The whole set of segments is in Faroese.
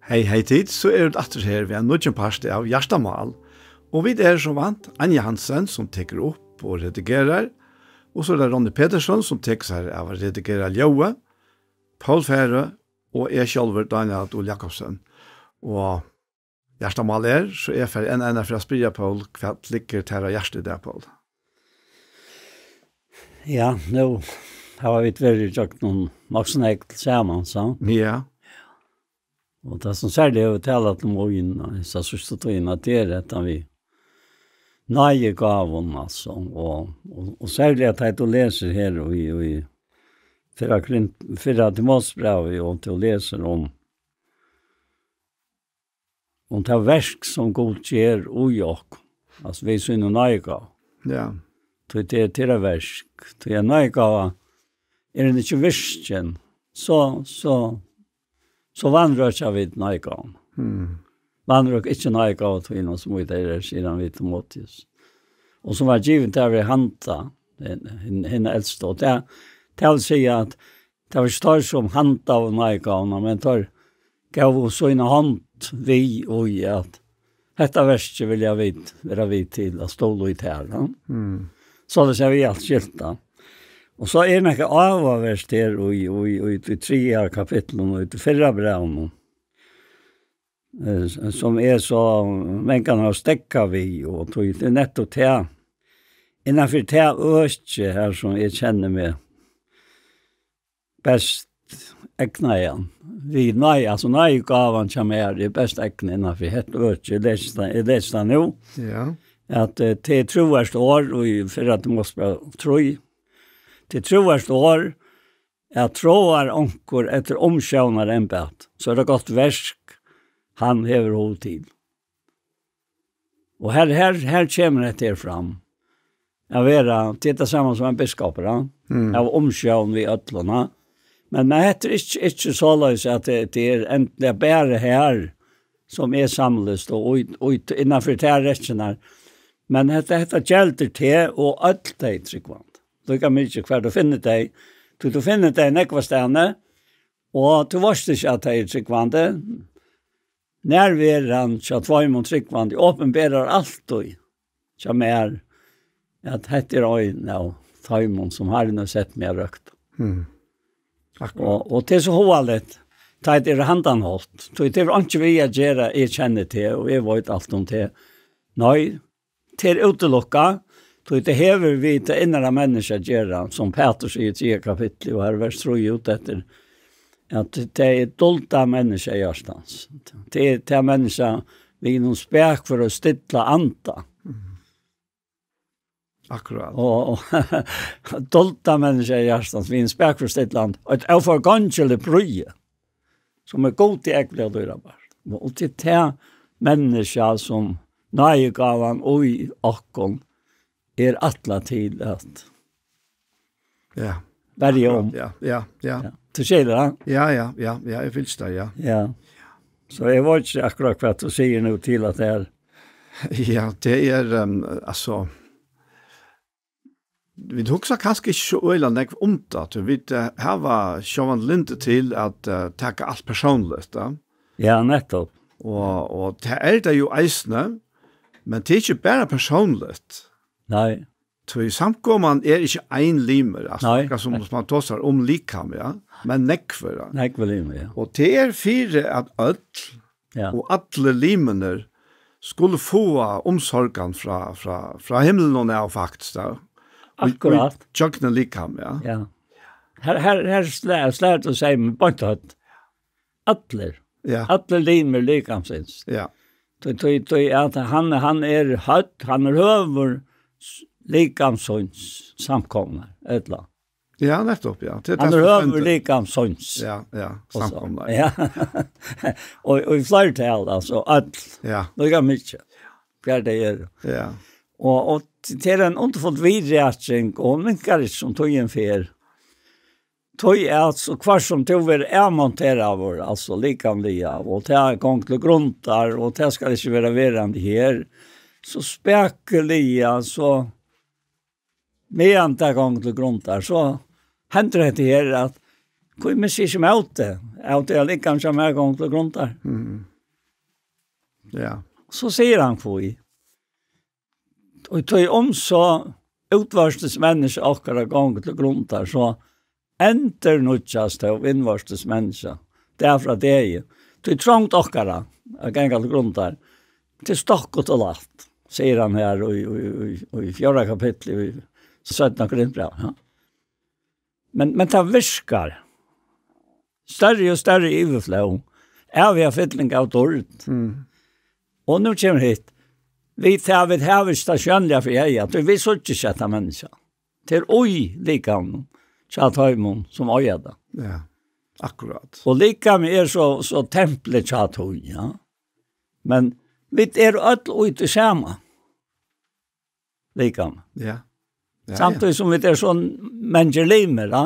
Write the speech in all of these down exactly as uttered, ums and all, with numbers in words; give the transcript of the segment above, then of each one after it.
Hey, hey tit, so eru vit aftur her við ein nýggjan part av Hjartamál. Og vit eru sum vant Anja Hansen, sum tekur upp og redigerar. Og so er tað Ronny Petersson, sum tekur sær av at redigera ljóðið. Poul Færø og eg sjálvur, Dánjal Duhl Jakobsen. Og Hjartamál er, so eg fari enn eina ferð at spyrja Poul, hvat liggur tær á hjarta í dag, Poul? Ja, nú hava vit verið í gjøgnum nokk so nógv til saman, so. Ja. Og tað sum serliga hevur talað til mín, hesa síðstu tíðina, tað er hetta við náðigávum, altso, og, og, og serliga tá tú lesur her í, í fyrra Korint-, fyrra Timosbrævi, og tú lesur um, um tað verk sum Gud ger í okkum, altso við sínum náðigávu. Ja. Tí tað er, tað er eitt verk, tí ein náðigáva, er hon ikki virkin, so, so, so vanrøkja vit náðigávuna. Mm. Vanrøk ikki náðigávu tína, sum í tær er, sigur hann við Timoteus. Og sum var givin tær við handa, hin, hin, hin elsta. Og tað, tað vil siga at tað var ikki teir sum handaðu náðigávuna, men teir góvu sína hond við í at hetta verkið vilja vit vera við til at stóla í tær, ja. Mm. Soleiðis er við alt skilt, ja. Og so er nakað áhugavert her í, í, í, í triðja kapitlinum og í tí fyrra brævinum, eh, s-, sum er so mangan har steðga við, og tí tað er nettupp tað, innanfyri tað øki her sum eg kenni meg best egnaðan. Við náði, altso náðigávan hjá mær er best egnað innanfyri hetta øki. Eg lesi tað, eg lesi tað nú. Ja. At, eh, tað er trúarligt orð í fyrra Timosbræv trý. Tað er trúarligt orð, at tráar onkur eftir umsjónarembæti, so er tað gott verk, hann hevur hug til. Og her, her, her kemur hetta her fram. At vera, tað er tað sama sum ein biskopur, ja? Mm. Av umsjón við øllum, ja? Men, men hetta er ikki, ikki soleiðis at tað, tað er endiliga bara her, sum er samlist og út, út innanfyri tær rekkjurnar. Men hetta, hetta geldur teg og øll tey trúgvandi. Líka mikið hvar tú finnur tey. Tí tú finnur tey nógvastaðni, og tú veitst ikki at tey eru trúgvandi. Nærveran hjá tveimum trúgvandi opinberar altíð hjá mær, at hetta er ein av teimum, sum Harrin hevur sett meg at røkta. Mm. Akkurát. Og, og tað er so hugaligt, tá tað er handan hátt. Tí tað hevur einki við at gera, eg kenni teg, og eg veit alt um teg. Nei, tað er útilukkað, tí tað hevur við tað innra menniskja at gera, sum Pætur sigur í triðja kapitli, og her vers trý út eftir, at tað er dulda menniskja hjartans. Tað er tað menniskja við einum spakførum stilla anda. Mm. Akkurát. Og, og dulda menniskja hjartans, við einum spakførum stilla anda. Og eitt óforgongiligt prýði, sum er Gudi ógvuliga dýrabært. Og til tað menniskja sum náðigávan í okkum er ætlað til at Ja. Verja um. Akkurát, ja, ja, ja. Ja. Tú skilur, ja? Ja, ja, ja, ja, eg fylgist tær, ja. Ja. So eg veit ikki akkurát hvat tú sigur nú til at tað er. Ja, tað er, ehm, altso, vit hugsa kanska ikki so øgiliga nógv um tað, tí vit, eh, hava sjálvandi lyndi til at, eh, taka alt persónligt, ja. Ja, nettupp. Og, og tað er tað jú eisini, men tað er ikki bara persónligt. Nei. Tí samkoman er ikki ein limur, altso, Nei. Akkurát sum man tosar um likam, ja, men nógvir, ja. Nógvir limir, ja. Og tað er fyri at øll Ja. og allir limirnir skulu fáa umsorgan frá, frá, frá himlinum av, faktiskt, ja. Í, Akkurát. í gjøgnum likam, ja. Ja. Her, her, her slær, slær tú seg med beint høvd. Allir. Ja. Allir limir likamsins. Ja. Tí, tí, tí at hann, hann er høvd, hann er høvur s-, likamsins samkomuna, ella? Ja, nettupp, ja. Til Hann er tað høvur stendur. likamsins. Ja, ja, Og so- samkomuna. Ja. Og, og í fleirtal, altso, øll. Ja. Líka mikið. Hvar tey eru. Ja. Og, og t-, tað er ein undurfull viðraking, og hon minkar ikki sum tíðin fer. Tí at so hvørt sum tú verður avmonteraður, altso likamliga, og tað er gongd til grundar, og tað skal ikki vera verandi her, so spakuliga, so meðan tað gongd til grundar, so hendir hetta her, at Hví missi eg ikki mótið av tí at likamið hjá mær gongur til grundar? Mm. Ja. So sigur hann hví. Og tí um so útvortis menniskja okkara gongur til grundar, so endurnýggjast tó innvortis menniskja, dag frá degi. Tí trongd okkara at ganga til grundar, til stokkut og lætt, sigur hann her í, í, í, í fjórða kapitli í seinna Korintbrævi, ja. Men, men tað virkar. Størri og størri yvirflóð. Æviga fylling av dýrd. Mm. Og nú kemur hitt. Vit tað, vit hava ikki tað sjónliga fyri eyga, tí vit síggja ikki hetta menniskja. Tað er í likamnum, hjá teimum, sum eiga tað. Ja, akkurát. Og likamið er so, so templið hjá tí, ja. Men vit eru øll í tí sama likam. Ja. Ja, samtidig ja. Sum vit eru so mangir limir, ja.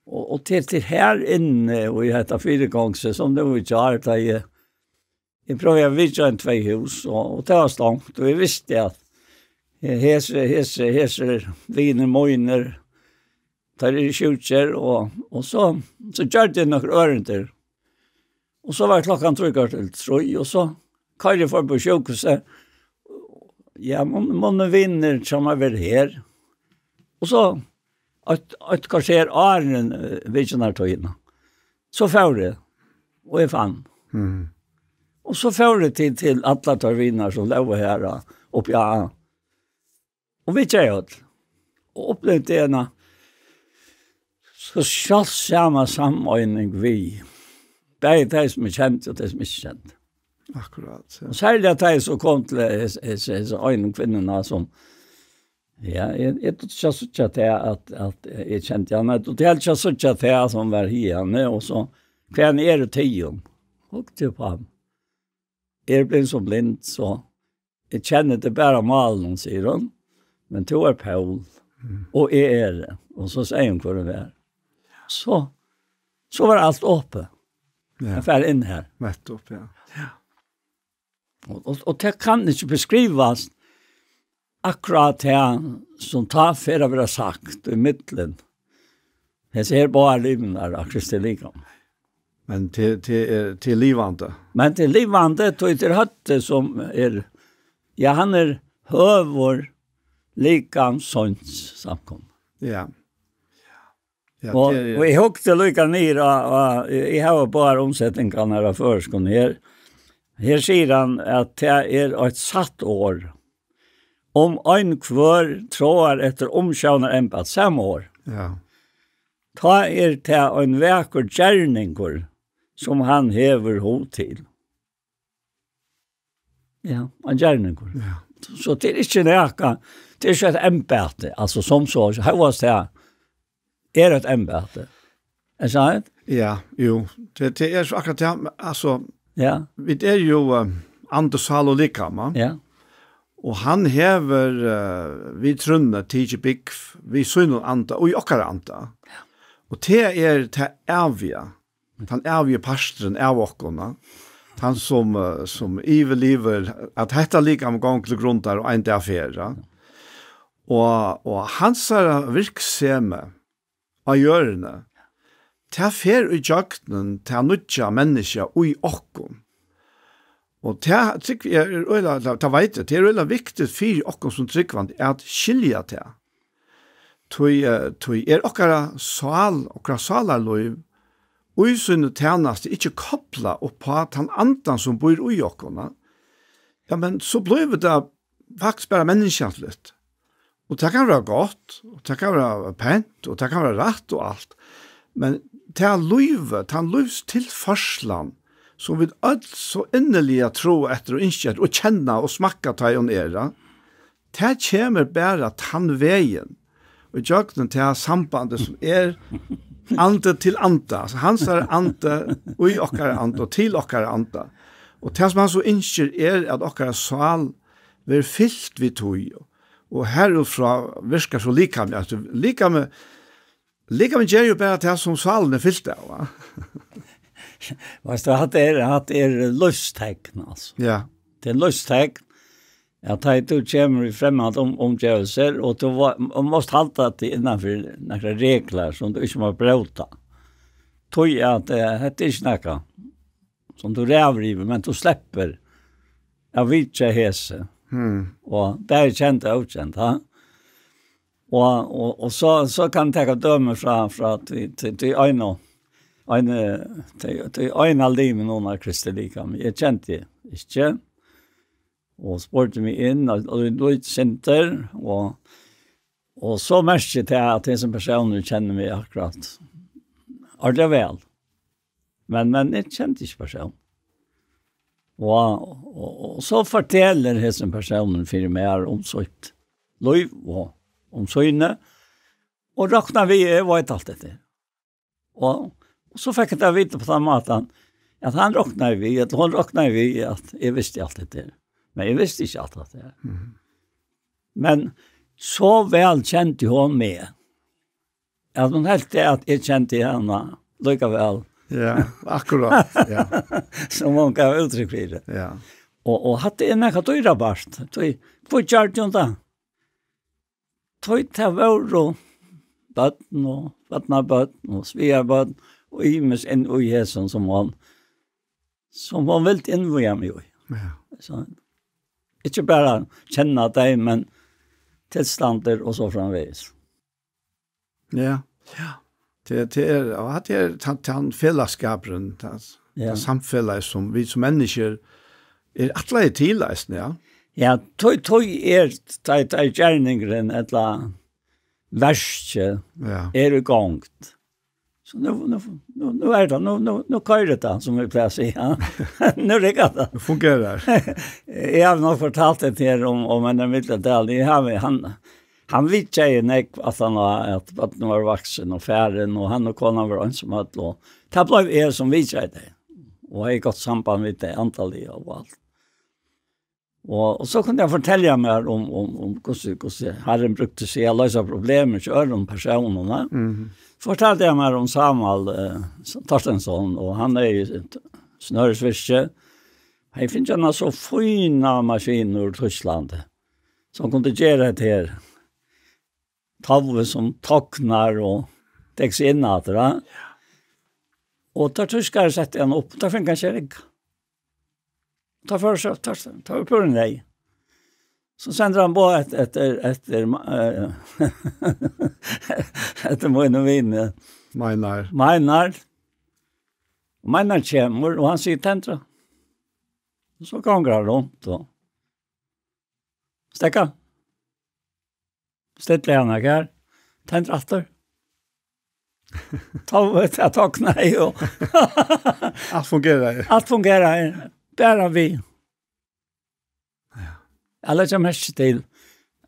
Og, og til, til her inni, og í hetta fyrigongs, sum nú í gjár, tá eg, eg prøvaði at vitja ein tvey hús, og, og tað var stongt, og eg visti at hesir, hesir, hesir vinir mínir, teir eru sjúkir, og, og so, so gjørdi eg nøkur ørindi. Og so var klokkan trý korter til trý, og so koyrdi eg forbi sjúkrahúsið. Ja, mun, munnu vinir hjá mær vera her. Og so eitt, eitt korter áðrenn, eh, vitjanartíðina. So fór eg, og eg fann. Mm. Og so fór eg til, til allar tær vinir sum lógu her, og uppi á. Og vit tey øll. Og upplivdi eina so sjáldsama sameining við bæði tey, sum eg kendi, og tey, sum eg ikki kendi. Akkurát, ja. Og serliga tey, sum kom til hes-, hes-, hesa einu kvinnuna, sum, ja, eg, eg dugdi ikki at síggja tað, at, at eg kendi hana. Eg dugdi helst ikki at síggja tað, sum var hiðani, og so, "Hvaðani eru tygum?" Hugdi upp á hann. "Eg eri blivin so blind, so eg kenni teg bara á málinum," sigur hon, "men tú ert Poul, mm, og eg eri." Og so segði hon, hvør hon var. So, so var alt opið. Ja. Eg fer inn her. Nettopp, ja. Ja. Og, og, og tað kann ikki beskrivast akkurát tað, sum tá fer at vera sagt í millum. Hesi her báðar limir av Kristi likam. Men til, til, er, til livandi. Men til livandi, tí til høvdið sum er, ja, hann er høvur likams seins samkomuna. Ja. Ja, og, tað er, og eg hugdi líka niður á, á, eg havi báðar umsetingarnar av føroyskum her. Her sigur hann at tað er eitt satt orð. Um ein hvør tráar eftir umsjónarembæti, sama orð. Ja. Tá er tað ein vakur gerningur, sum hann hevur hug til. Ja, ein gerningur. Ja. So tað er ikki nakað, tað er ikki eitt embæti, altso sum so, hóast tað er eitt embæti. Er sant? Ja, jú. Tað, tað er so akkurát tað, men, altso, ja, vit eru jú, eh, andi, sál og likama. Ja. Og hann hevur, eh, við trúnni tikið búgv við sínum anda og í okkara anda. Ja. Og tað er tað æviga. Tann ævigi parturin av okkum, ja. Tann sum, eh, sum yvirlivir at hetta likam gongur til grundar og ein dag fer, ja. Og, og hansara virksemi á jørðini, tað fer í gjøgnum tað nýggja menniskja í okkum. Og tað, trúgvi eg, er øgiliga, tað, tað veit eg, tað er øgiliga viktigt fyri okkum sum trúgvandi at skilja tað. Tí, eh, tí er okkara sál, okkara sálarlív í síni tænastu ikki koplað upp á tann andan sum býr í okkum, ja, men so blívur tað faktiskt bara menniskjaligt. Og tað kann vera gott, og tað kann vera pent, og tað kann vera rætt og alt. Men tað lívið, tann lívstilførslan, sum vit øll so inniliga tráa eftir og ynskja eftir og kenna og smakka, tá ið hon er, ja, tað kemur bara tann vegin. Og gjøgnum tað sambandið sum er andi til anda. Altso, hansara andi í okkara anda og til okkara anda. Og tað sum hann so ynskir er, at okkara sál verður fylt við tí. Og herútfrá virkar so likamið. Altso, likamið, likamið ger jú bara tað sum sálin er fylt av, va? Veitst tú, hatta er, hatta er lívstekn, altso. Ja. Tað er lívstekn. Ja, tá tú kemur í fremmand um, umgevelsir, og tú va-, og mást halda teg innanfyri nakrar reglar sum tú ikki má bróta. Tí at, eh, hetta er ikki nakað sum tú ræður yvir, men tú sleppur at vitja hesi. Hmm. Og bæði kend og ókend, ha? Og, og, og so, so kann eg taka dømi frá, frá tí, tí, tí eina, eina, tí, tí eina limin undir Kristi likam. Eg kendi ikki, og spurdi meg inn, og, og lítið sindur, og, og so merkti eg tað at hesin persónur kennir meg akkurát ordiliga væl. Men, men eg kendi ikki persónin. Og, og, og so fortelur hesin persónur fyri mær um sítt lív og um síni, og roknar við, eg veit alt hetta. Og, og so fekk eg tað at vita á tann mátan, at hann roknaði við, at hon roknaði við, at eg visti alt hetta. Men eg visti ikki alt hetta. Mhm. Men so væl kendi hon meg, at hon helt at eg kendi hana líka væl. Ja, akkurát, ja. Sum hon gav úttrykk fyri. Ja. Og, og hatta er nakað dýrabart. Tí, hví gjørdi hon tað? Tí tað vóru børn og børnabørn og svigarbørn og ymiskt inn í hesum, sum hon, sum hon vildi innvíga meg í. Ja. So, ikki bara kenna tey, men tilstandir og so framvegis. Ja. Ja. Tað, tað er, og tað er tann, tann felagsskapurin, tað, Ja. tað samfelagið sum vit sum menniskjur eru ætlaðir til eisini, ja. Ja, tí, tí er, tá, tá er gerningurin, ella verkið, Ja. er í gongd. So nú, nú, nú, nú er tað, nú, nú, nú koyrir tað, sum vit plaga at siga. Nú riggar tað. Nú fungerar. Eg havi nokk fortalt tað her um, um ein av millum dali. Eg havi, hann, hann vitjaði nógv, at hann var, at børnini vóru vaksin og farin, og hann og konan vóru einsamøll, og tað bleiv eg sum vitjaði tey. Og hevði gott samband við tey andaliga og alt. Og, og so kundi hann fortelja mær um, um, um hvussu, hvussu Harrin brúkti seg at loysa problemir hjá øðrum persónum, va? Mhm. Fortaldi hann mær um Sámal, eh, Thorsteinsson, og hann er í Snørisvirki. Hann fekk hann so fínar maskinur úr Týsklandi, sum kundi gera hetta her. Tógvið sum tognar og tekur seg inn aftur, va? Og tá týskarar settu hann upp, tá fekk hann ikki rigga. Tá fór so, tá, tá var púra neyð. So sendir hann boð eftir, eftir, eftir, eh, eftir mínum vini. Meinar. Meinar. Meinar kemur, og hann sigur: "Tendra." Og so gongur hann runt og steðgar. Stillir hann her. Tendra aftur. Tá veit eg at tognaði, og Alt fungerar. Alt fungerar. Bara við. Ja. Eg leggi merki til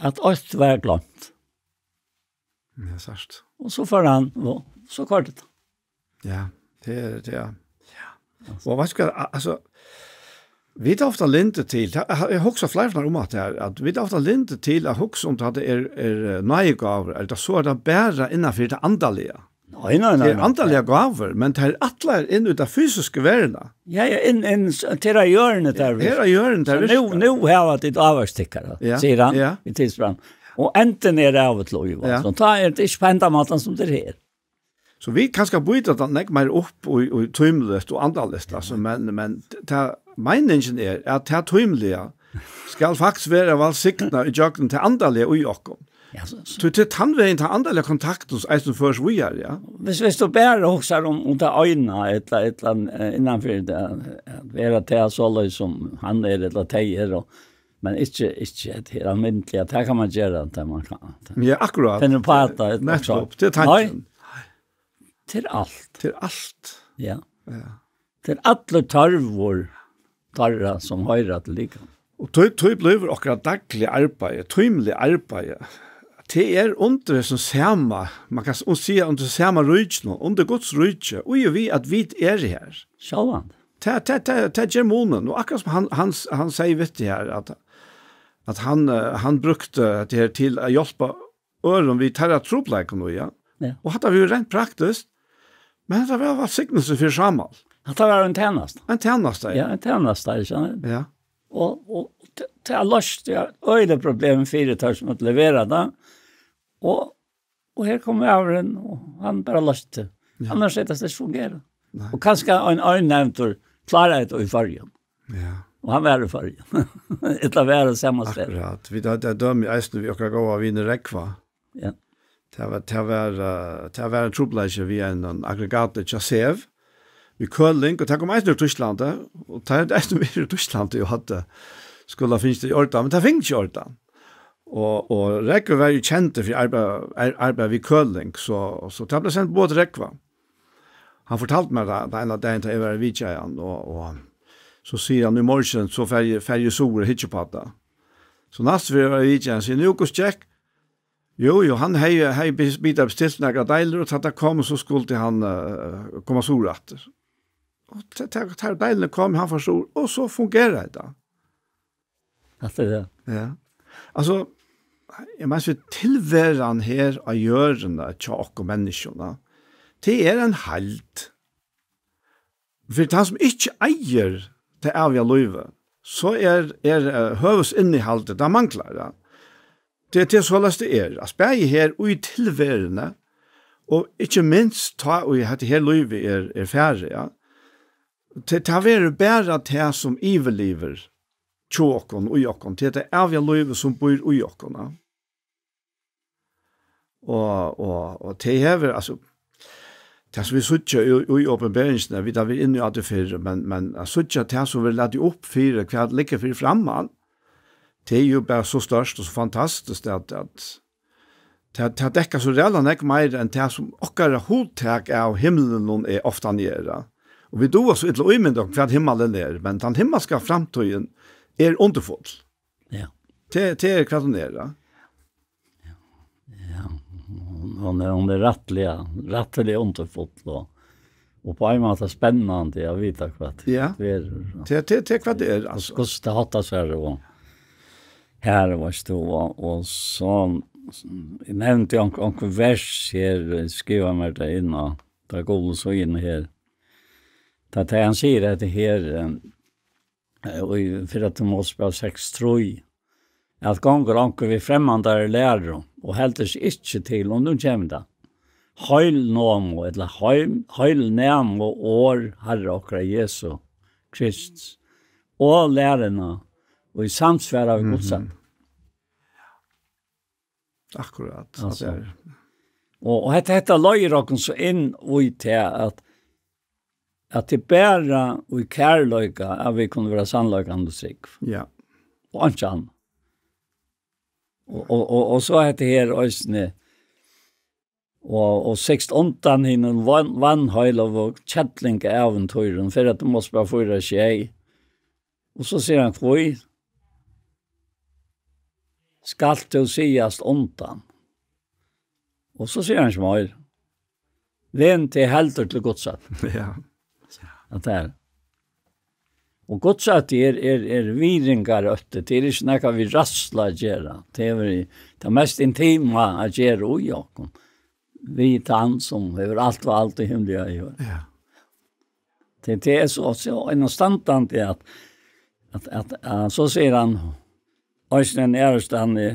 at alt var gloymt. Ja, sært. Og so fór hann, og so koyrdi tað. Ja, tað er tað, ja. Ja. Og veitst tú hvat, al-, altso, vit hava ofta lyndi til, tað, eg, eg hugsi fleiri ferðir um hatta her, at vit hava ofta lyndi til at hugsa um, at tað er, er, eh, náðigávur, ella so er tað bara innanfyri tað andaliga. Nei, nei, nei, Tað er nei. andaligar gávur, men tað er allar inn í ta fysiska verðina. Ja, ja, inn, inn s-, til á jørðini, tað er Her á jørðini, tað So nú, virkar. nú hava tit ávakstikkarar, Ja, sigur hann, ja. í Tidsbrand. Og endin er av og til, Ja. altso. Tá er tað ikki á hendan mátan sum tað er her. So vit kanska býta tað nógv meir upp í, í tímligt og andaligt, altso, men, men tað, meiningin er, at tað tímliga skal faktiskt vera vælsignað í gjøgnum tað andaliga í okkum. Ja, so, so. Tí tað er tann vegin, tann andaliga kontaktin, sum eisini førir seg víðari, ja. Viss, viss tú bara hugsar um, um tað eina, ella, ella, eh, innanfyri tað, at vera tað soleiðis sum hann er, ella tey eru, men ikki, ikki hetta her almindiliga, tað kann man gera, tað man kann. Ja, akkurát. Finnur upp á tað, Nettopp, tað er tankin. Nei. Til alt. Til alt. Ja. Ja. Til allur tørvur teirra, sum hoyra til likam. Og tí, tí blívur okkara dagliga arbeiði, tímliga arbeiði, tað er undir hesum sama, man kann s-, siga, undir sama ríkinum, undir Guds ríki, í og við at vit eru her. Sjálvandi. Tað, tað, tað, tað ger munin. Og akkurát sum hann, hann, hann segði við teg her, at, at hann, eh, hann brúkti tað her til at hjálpa øðrum við teirra trupulleikum, ja. Ja. Og hatta var jo rent praktiskt, men hatta var vælsignelse fyri Sámal. Hatta var ein tænasta. Ein tænasta, ja. Ja, ein tænasta, ikki sant? Ja. Og, og t-, tað loysti, ja, øgiliga problem fyri teir sum måtte levera tað. Og, og her kom maðurin, og hann bara loysti. Ja. Annars er tað slett fungera. Nei. Og kanska ein, ein nevndur klárar tað í Føroyum. Ja. Og hann var í Føroyum. Ella var á sama stað. Akkurat. Vit hava tað dømi eisini við okkara góða vinur Rógva. Ja. Tað var, tað var, eh, tað var ein trupulleiki við ein, ein aggregat hjá SEV, við køling, og tað kom eisini úr Týsklandi, og tað er eisini við úr Týsklandi, og hatta skuldi fingið í ordan, men tað fekk ikki í ordan. Og, og Rógvi var jo kendur fyri arbeiði, ar-, arbeiði við køling, so, so tað bleiv sent boð til Rógva. Hann fortaldi mær tað, tað ein dagin, tá eg var í vitjan, og, og so sigur hann, "Í morgin, so fer eg, fer eg suður og hyggja upp á tað." So næstu ferð eg var í vitjan, sigur, "Nú, hvussu gekk?" Jo, jo, hann hevði, hevði be-, bidið bestilt nakrar deilir, og tá tað kom, so skuldi hann, eh, koma suður aftur. Og tá, tá, tá deilirnar kom, hann fór suður, og so fungerar tað. Hatta er tað. Ja. Altso, eg meini, so tilveran her á jørðini hjá okkum menniskjum, tað er ein heild. Fyri tann sum ikki eigur tað æviga lívið, so er, er, eh, høvuðsinnihaldið, tað manglar, ja. Tað, tað er soleiðis tað er. Altso, bæði her og í tilveruni, og ikki minst tá ið hetta her lívið er, er farið, ja. Tað, tað verður bara tað sum yvirlivir hjá okkum, í okkum. Tað er tað æviga lívið sum býr í okkum, ja. Og, og, og tað hevur, altso, tað sum vit síggja í, í opinberingini, vit hava verið inni á tað fyrr, men, men at síggja tað sum verður latið upp fyri, hvat liggur fyri framman, tað er jo bara so stórt og so fantastiskt at, at tað, tað dekkar so ræðuliga nógv meira enn tað sum okkara hugtak av himlinum er ofta nær. Og vit duga so illa at ímynda okkum, hvat himmalin er, men tann himmalska framtíðin er undurfull. Ja. Tað, tað er, hvat hon er, ja. Ja, hon, hon er, hon er rættiliga, rættiliga undurfull, og, og á ein máta spennandi at vita hvat Ja. tað er, og Tað, tað, tað er, hvat tað er, og altso. Hvussu tað háttar sær, og her, veitst tú, og, og so, eg nevndi onk-, onkur vers her, eh, skrivaði mær tað inn á, tað góðu síðuna her. Tað, tað hann sigur, at tað her, eh, eh, í fyrra Timóteusbræv seks trý, at gongur onkur við fremmandari læru, og heldur seg ikki til, og nú kemur tað, heilnám, ella heil-, heilnæmu orð Harra okkara Jesu Krists, og læruna, og í samsvara við Guds Mhm. ord. Akkurat, Altso. tað er Og, og hetta, hetta leiðir okkum so inn í tað, at, at tað er bara í kærleika, at vit kunnu vera sannleikanum trúgv. Ja. Og einki annað. Og, og, og, og so er hetta her eisini, og, og sigst undan hinum van-, vanheilagu kellingævintýrum, fyrra Timóteusbræv fýra sjey. Og so sigur hann, hví skalt tú sigast undan? Og so sigur hann ikki meir. Ven teg heldur til Guds ótta. Ja. At tað er. Og Guds ótti er, er, er virðingarøtti. Tað er ikki nakað við ræðslu at gera. Tað er við tað mest intima at gera í okkum. Við tann sum hevur alt vald í himli og jørð. Ja. Tað, tað er so, so einastandandi at, at, at, at, so sigur hann, eisini ein aðrastaðni,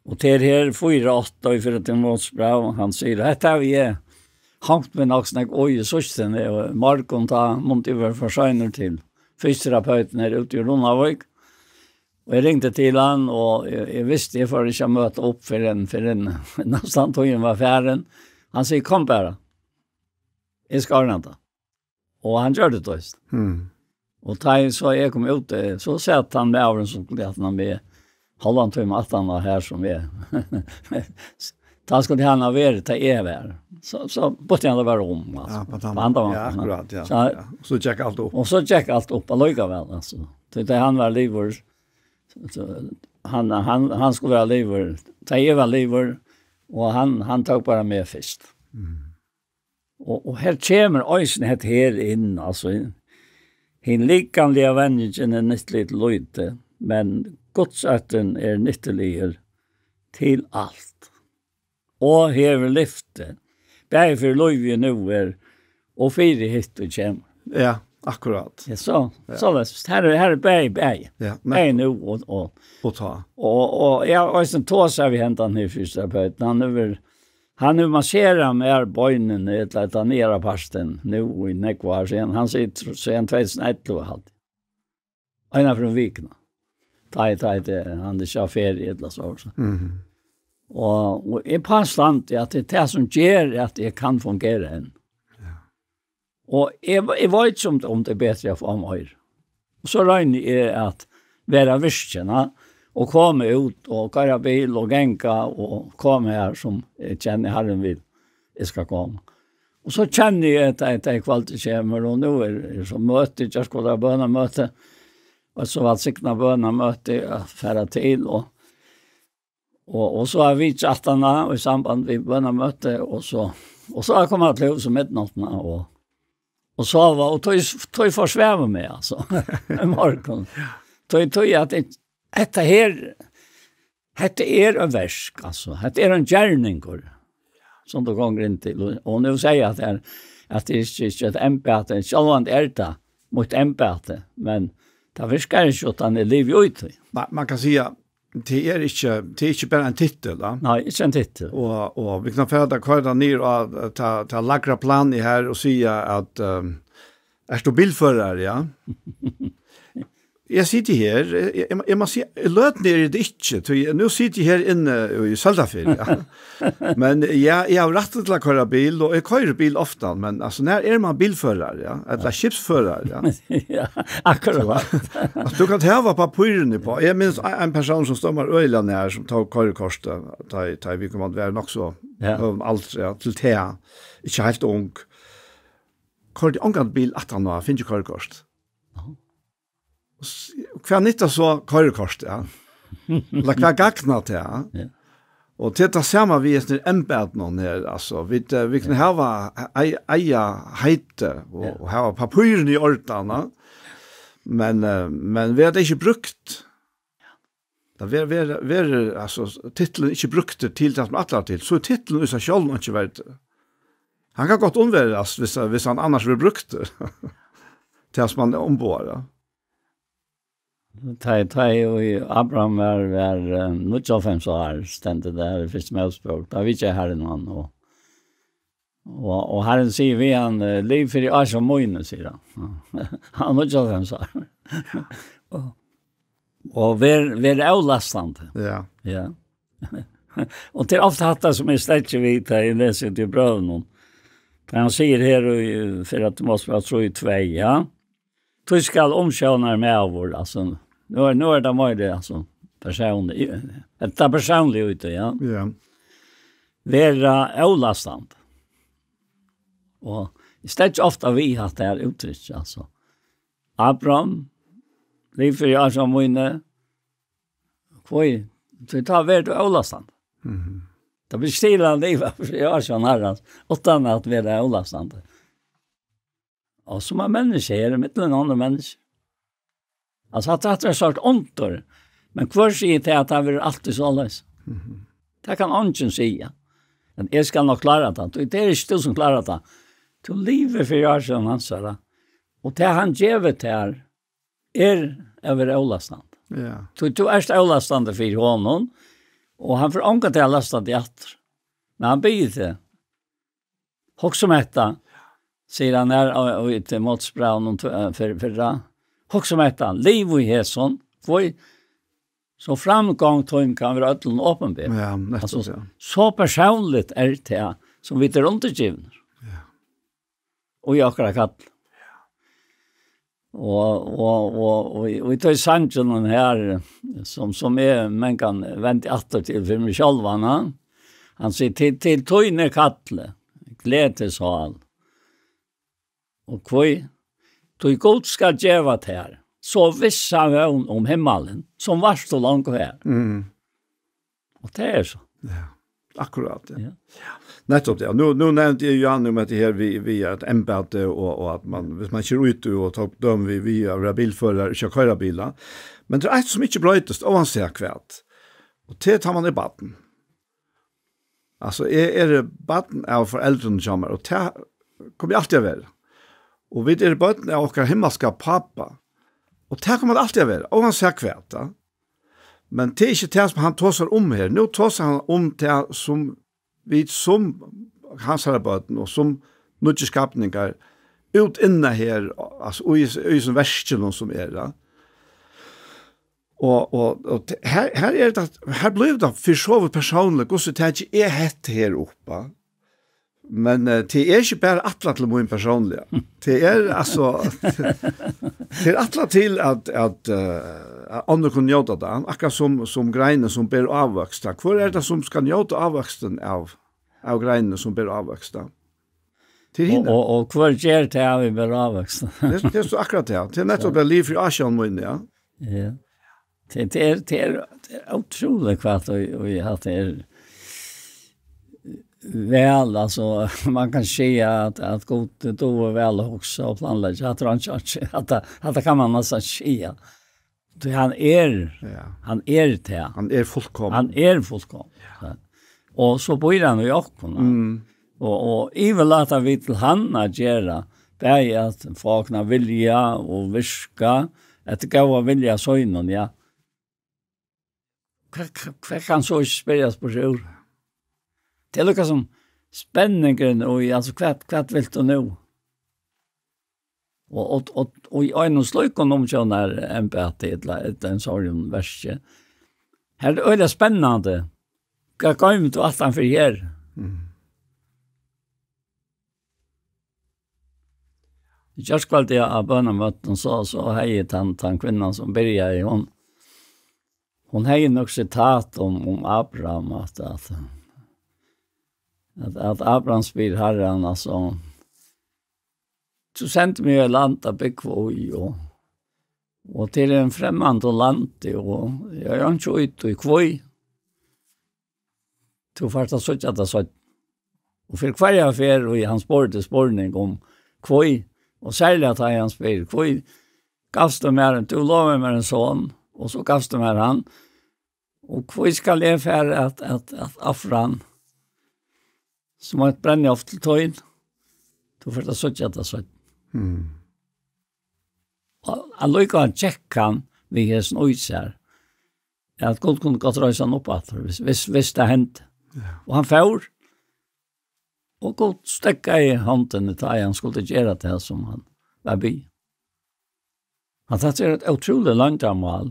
og tað er her fýra átta í fyrra Timóteusbræv, hann sigur, hetta havi eg hongt meg nokk snakk og í síðstuni, og í morgun tá mundi eg vera for seinur til fysioterapeutin her úti í Runavík. Og eg ringdi til hann, og eg, eg visti, eg fór ikki at møta upp fyrr enn, fyrr enn næstan tíðin var farin. Hann sigur, kom bara. Eg skal ordna tað. Og hann gjørdi tað, veitst. Mm. Og tá eg, so eg kom út, eh, so sat hann maðurin sum skuldi haft hann við hálvan tíma aftan á her sum eg. Tá skuldi hann ha verið, tá eg var. So, so bytti hann tað bara um, altso. Ja, på tann På annan ja, máta. akkurat, ja. So, Ja. So gekk alt upp. Og so gekk alt upp allíkavæl, altso. Tí tá hann var liðugur, so, hann, hann, hann skuldi vera liðugur. Tá eg var liðugur, og hann, hann tók bara meg fyrst. Mm. Og, og her kemur eisini hetta her inn, altso, hin likamliga venjingin er nyttilig til lítið, men Guds óttin er nyttiligir til alt. Og hevur lyfti, bæði fyri lívið nú er, og fyri hitt og kemur. Ja, akkurat. Ja, so, Ja. soleiðis. Her er, her er bæði, bæði. Ja, Bæði nettopp. nú og, og, Og tá. og, og eg havi eisini tosað við hendan her fysioterapeut. Hann hevur Hann hevur masserað mær beinini, ella, ella niðara partin, nú í nógv ár síðan. Hann situr síðan tvey túsund og ellivu, haldi eg. Eina ferð um vikuna. Tá eg, tá eg, hann er ikki á feriu ella so, so. Mhm. Og, og eg påstandi at tað er tað sum ger at eg kann fungera enn. Ja. Og eg, eg veit ikki um, um tað er betri at fáa meir. Og so royni eg at vera virkin, ja, og koma út og koyra bil og ganga og koma her sum eg kenni Harrin vil eg skal koma. Og so kenni eg at, at, at kvøldið kemur, og nú er, er so møti, gjørt gott av bønamøti, og so var signa bønamøti at fara til, og, og, og so har vit chattat, og í samband við bønamøti, og so, og so har koma til hús um midnáttina, og, og sova, og tøy, tøy forsvavu meg, altso, í morgun. Tøy, tøy at eg, hetta her, hetta er ein verk, altso, hetta er ein gerningur, sum tú gongur inn til, og, og nú sigi eg at tað er, at tað er ikki, ikki eitt embæti, sjálvandi er tað mítt embæti, men tað virkar ikki, uttan eg livi út í. Man, man kann siga, tað er ikki, tað er ikki bara ein titul, da. Nei, ikki ein titul. Og, og vit kunnu fara at koyra niður á ta, ta lægra planið her og siga at, ehm, ert tú bilførari, ja? Eg siti her, eg, eg, eg má siga, í løtuni er eg ikki, tí nú siti eg her inni í Søldarfirði, ja. Men ja, eg havi rætt til at koyra bil, og eg koyri bil ofta, men, altso, nær er man bilførari, ja? Ella skipsførari, ja? Ja, akkurát. Altso, tú kanst hava pappírini uppá. Eg minnist ein, ein persón sum stóð mær øgiliga nær, sum tók koyrikortið, tá, tá vit kunnu vera nokk so Ja. høgum aldri, ja, til tað, ikki heilt ung. Koyrdi ongan bil aftan á, fingið koyrikort. Aha. Og s-, hvat nyttar so koyrikort, ja? Ella hvat gagnar tað, ja? Ja. Og tað er tað sama við hesum embætinum her, altso, vit, eh, vit kunnu Ja. hava ei-, eiga heiti og, Ja. og hava pappírini í ordan, ja? Men, eh, men verður tað ikki brúkt, tað verður, verður, verður, altso, titulin ikki brúktur til tað sum ætlað til, so er titulin í sær sjálvum ikki verdur. Hann kann gott umverast, viss, viss hann annars verður brúktur. Tað sum hann umboðar, ja. Tá, tá ið Abraham var, var, eh, níggjuoghálvfems ár, stendur tað í Fyrstu Mósebók, tá vitjaði Harrin hann, og, og, og Harrin sigur við hann, eh, "Liv fyri ásjón míni", sigur hann. Hann er níggjuoghálvfems ár. Og, og ver, ver avlastandi. Ja. Ja. Og tað er ofta hatta sum eg strekki við, tá eg lesi út í brøvunum. Tá hann sigur her í Fyrra Mósebók trý tvey, ja. Tú skal umsjónarmaður, altso, nú er, nú er tað meira, altso, persónligt, hetta persónliga út, ja. Ja. Vera avlastandi. Og eg strekki ofta við hatta her úttrykki, altso. Abraham, liv fyri ásjón míni, hví, tí tá verður tú avlastandi. Mhm. Tað blívur ikki til at liva fyri ásjón Harrans, uttan at vera avlastandi. Og sum eitt menniskja er, millum onnur menniskju. Altso, at hatta er sort undur, men hvør sigur tað, at tað verður altíð soleiðis? Mhm. Tað kann eingin siga. Men eg skal nokk klára tað. Tú, tað er ikki tú sum klárar tað. Tú livir fyri ásjón hansara. Og tað hann gevur tær, er at vera avlastandi. Ja. Tú, tú ert avlastandi fyri honum, og hann fer ongantíð at lasta teg aftur. Men hann biður teg. Hugsa um hetta, sigur hann her, og, og í Mósebrævinum tve-, eh, fyri, fyrra. Hugsa um hetta, liv í hesum, hví, so framgongd tín kann vera øllum opinber. Ja, nettupp, Altso, ja. So persónligt er tað, sum vit eru undirgivnir. Ja. Og í okkara kall. Og, og, og, og, og í tí sanginum her, sum, sum eg mangan vendi aftur til fyri meg sjálvan, ha? Hann sigur, "Til, til tín er kallið, gleð til sál." Og hví? Tí Gud skal geva tær so vissa vón um himmalin, sum vart so longu her. Mm. Og tað er so. Ja, akkurát, ja. Ja. Nettupp, ja. Nú, nú nevndi eg jo um hetta her við, við at embæti og, og at man, viss man ikki er úti og tók dømi við, við at vera bilførari, ikki at koyra bilar. Men tað er eitt sum ikki broytist, óansæð hvat. Og tað er tá man er barn. Altso, eg eri barn av foreldrunum hjá mær, og tað komi eg altíð at vera. Og vit eru børn av okkara himmalska Pápa. Og tað koma vit altíð at vera, óansæð hvat, ja. Men tað er ikki tað, sum hann tosar um her. Nú tosar hann um tað, sum vit sum hansara børn og sum nýggir skapningar út innan her, altso, í, í sum verkinum sum er, ja. Og, og, og te-, her, her er tað, her blívur tað fyri so vidt persónligt, hvussu taki eg hetta her upp, ja. Men, eh, tað er ikki bara ætlað til mín persónliga. Tað er, altso, tað er ætlað til at, at, eh, at onnur kunnu njóta tað, akkurát sum, sum greinin sum ber ávøkst. Hvør er tað sum skal njóta ávøkstin av, av greinini sum ber ávøkst? Tað er Og, hini. og, og hvør ger tað, at vit ber ávøkst? Tað er, tað er so akkurát tað. Tað er nettopp tað lið fyri ásjón mín, ja. Ja. Tað, tað er, tað er, tað er ótrúligt hvat og, og at tað er væl, altso, man kann siga at, at Gud dugir væl at hugsa og planleggja. At hann, at, at, at tað kann man næstan siga. Tí hann er, Ja. hann er tað. Hann er fullkomin. Hann er fullkomin. Ja. Og so býr hann í okkum, ja. Mm. Og, og yvirlata vit til hann at gera, bæði at fáa okkum at vilja og virka, at góða vilja sínum, ja. Hvat, hvat, hvat kann so ikki spyrjast burtur úr? Tað er líka sum spenningurin í, altso, hvat, hvat vilt tú nú? Og, og, og, og í einum slíkum umsjónarembæti, ella, ella ein sovorðin verki, her er tað øgiliga spennandi. Hvat goymir tú aftan fyri her? Mm. Í gjárkvøldið á bønarmøtinum, so, so hevði tann, tann kvinnan, sum byrjaði, hon, hon hevði nøkur sitat um, um Abraham, at, at, at, at Abraham spyr Harran, altso, "Tú sendir meg í land at búgva í, og, og til ein fremmandur landi, og eg havi einki í tí, hví?" Tú fært at síggja tað seinni. Og fyri hvørja ferð, og hann spurdi spurning um hví, og serliga tá hann spyr, "Hví gavst tú mær ein, tú lovaði mær ein son, og so gavst tú mær hann, og hví skal eg fara at, at, at ofra hann sum eitt brennioffer til tín?" Tú fært at síggja tað seinni. Mm. Og allíkavæl gekk hann við hesum í sær, at Gud kundi gott reisa hann upp aftur, hvis, hvis, hvis tað hendi. Ja. Og hann fór, og Gud steðgaði hondini, tá hann skuldi gera tað, sum hann var biðin. At hetta er eitt ótrúligt loyndarmál,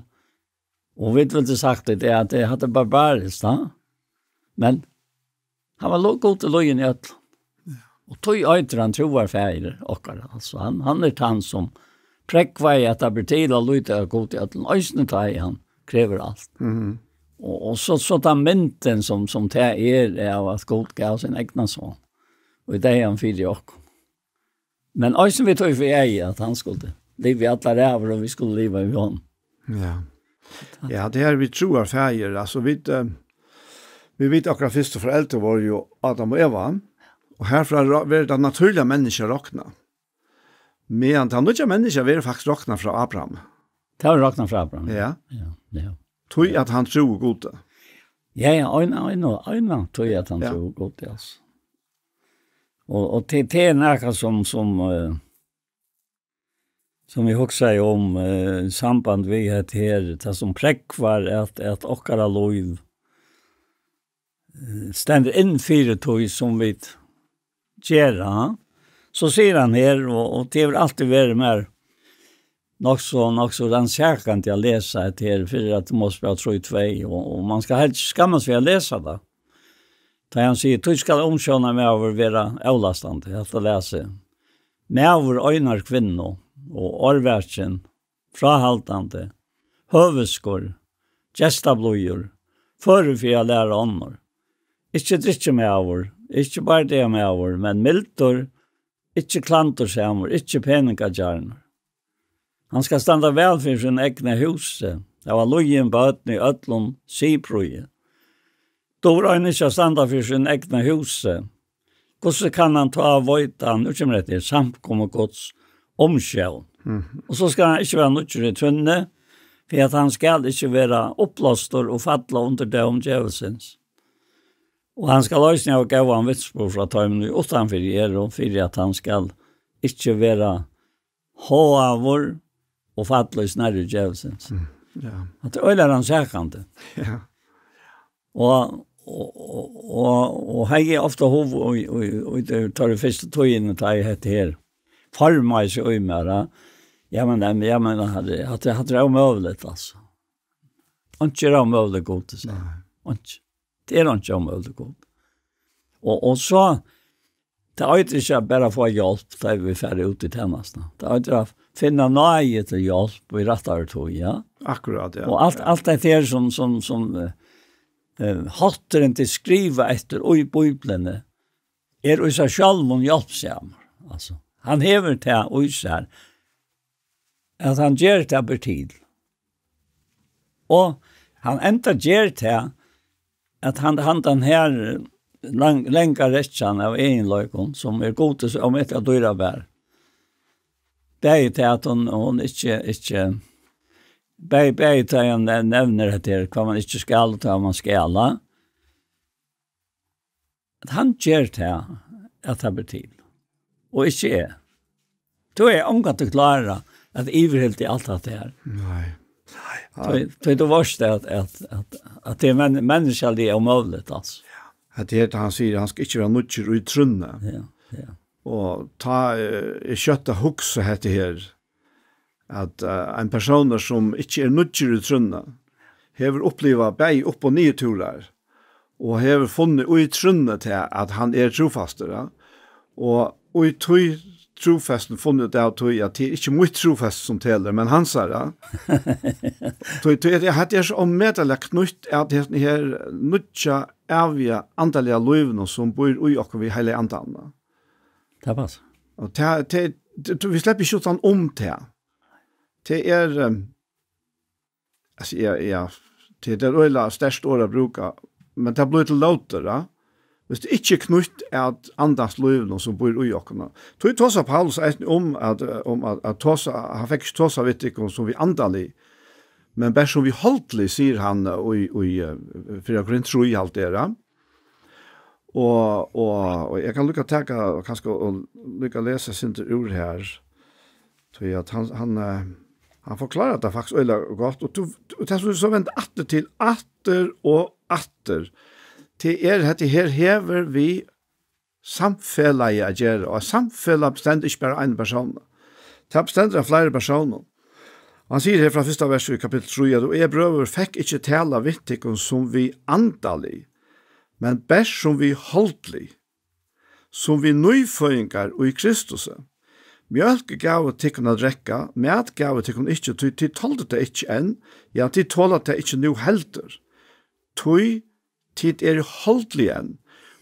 og vit vildu sagt, tað er, at tað, hatta er barbariskt, ha? Men hann var lo-, Gud er lýðin í øllum. Ja. Og tí eitur hann trúarfaðir okkara. Altso, hann, hann er tann, sum prógvaði, at tað ber til at líta á Gud í øllum, eisini tá ið hann krevur alt. Mhm. Og, og so, so tann myndin, sum, sum tað er av, at Gud gav sín egna son, og í dag er hann fyri okkum. Men eisini við tí fyri eyga, at hann skuldi liva í allar ævir, og vit skulu liva við honum. Ja. Ja, tað er við trúarfaðir. Altso, vit, eh, vit vita, okkara fyrstu foreldur vóru jú Adam og Eva, og herfrá ra-, verður tað natúrliga menniskja roknað. Men tað nýggja menniskja verður faktiskt roknað frá Abraham. Tað verður roknað frá Abraham. Ja. Ja, ja. Tí at hann trúði Gudi. Ja, ja, eina, eina, eina, tí at hann Ja. trúði Gudi, altso. Og, og tað, tað er nakað sum, sum, eh, sum eg hugsaði um, eh, í samband við hetta her, tað sum prógvar at, at okkara lív, eh, stendur inn fyri tí sum vit gera. So sigur hann her, og, og tað hevur altíð verið mær nokk so, nokk so rannsakandi at lesa hetta her, fyri at Mosebók trý tvey, og, og man skal helst ikki skammast við at lesa tað. Tá hann sigur, "Tí skal umsjónarmaður vera avlastandi", hatta lesi. "Maður einar kvinnu, og árvakin, fráhaldandi, høviskur, gestablíður, førur fyri at læra onnur. Ikki drykkjumaður, ikki bardagamaður, men mildur, ikki klandursamur, ikki peningagjarnur. Hann skal standa væl fyri sínum egna húsi, hava lýðin børn í øllum siðprýði. Dugir ein ikki at standa fyri sínum egna húsi, hvussu kann hann tá veita, nú kemur hetta her, samkomu Guds umsjón? Mhm. Og so skal hann ikki vera nýggjur í trúnni, fyri at hann skal ikki vera uppblástur og falla undir dóm djevulsins. Og hann skal eisini hava góðan vitnisburð frá teimum, ið uttanfyri eru, fyri at hann skal ikki vera háður og falla í snerru djevulsins." Mm, ja. At tað er øgiliga rannsakandi. Ja. Og, Og, og, og, og hevði ofta hug í, í, í, í tí fyrstu tíðini, tá eg hetta her formaði seg í mær, ja. Ja, men, ja, men, hatta, hatta, hatta er ómøguligt, altso. Einki er ómøguligt, Gud, segði hann. Nei. Einki. Tað er einki ómøguligt, Gud. Og, og so, tað eitur ikki at bara fáa hjálp, tá vit fara út í tænastuna. Tað eitur at finna náði til hjálp í rættari tíð, ja. Akkurát, ja. Og alt, alt tað her sum, sum, sum, eh, eh, hátturin til skriva eftir í Bíbliuni er í sær sjálvum hjálpsamur. Altso, hann hevur tað í sær, at hann ger tað ber til. Og hann enda ger tað, at hann, hann, tann her lang-, langa rekkjan av eginleikum, sum er Gudi so ómetaliga dýrabær, bæði tað, at hon, hon ikki, ikki, bæði, bæði tað, hann ne-, nevnir hetta her, hvat man ikki skal, og tað man skal, at hann ger tað, at tað ber til, og ikki eg. Tú er ongantíð klárur at yvirhalda alt hatta her. Nei. Nei. Tí, tí tú veitst at, at, at, at tað er men-, menniskjaliga ómøguligt, altso. At tað er, hann sigur, hann skal ikki vera nýggjur í trúnni. Ja, ja. Og tá, eh, er skjótt at hugsa hetta her, at, eh, ein persónur sum ikki er nýggjur í trúnni, hevur upplivað bæði upp- og niðurtúrar, og hevur funnið í trúnni til at hann er trúfastur, ja. Og í tí trúfestum funnið út av tí, at tað er ikki mítt trúfest sum telur, men hansara. Tí, tí, at hetta er so ómetaliga knýtt at hesum her nýggja, æviga, andaliga lívinum, sum býr í okkum við Heilaga Andanum. Tað passar. Og tað, tað, tað, vit sleppa ikki uttan um tað. Tað er, ehm, Altso, ja, ja, tað, tað er øgiliga sterkt orð at brúka, men tað blívur til lótir, ja. Viss tað ikki er knýtt at andans lívinum sum býr í okkum. Tí tosar Paulus eisini um at, eh, um at, at tosa, hann fekk ikki tosa við tykkum sum við andalig, men bara sum við holdlig, sigur hann, eh, í, í, eh, fyrra Korint trý, alt tað har. Og, og, og eg kann líka taka, og kanska, og líka lesa eitt sindur úr her, tí at hann, hann, eh, hann forklárar tað faktiskt øgiliga gott, og tú, og tað sum tú so vendir aftur til, aftur og aftur, tað er, hetta her hevur við samfelagið at gera, og eitt samfelag bestendur ikki bara ein persón. Tað bestendur av fleiri persónum. Og hann sigur her frá fyrsta vers í kapittul trý, at: «Og eg, brøður, fekk ikki tala við tykkum sum við andalig, men bert sum við holdlig, sum við nýføðingar í Kristusi. Mjólk gav eg tykkum at drekka, mat gav eg tykkum ikki, tí tit toldu tað ikki enn, ja, tit tola tað ikki nú heldur. Tí tit eru holdlig enn.»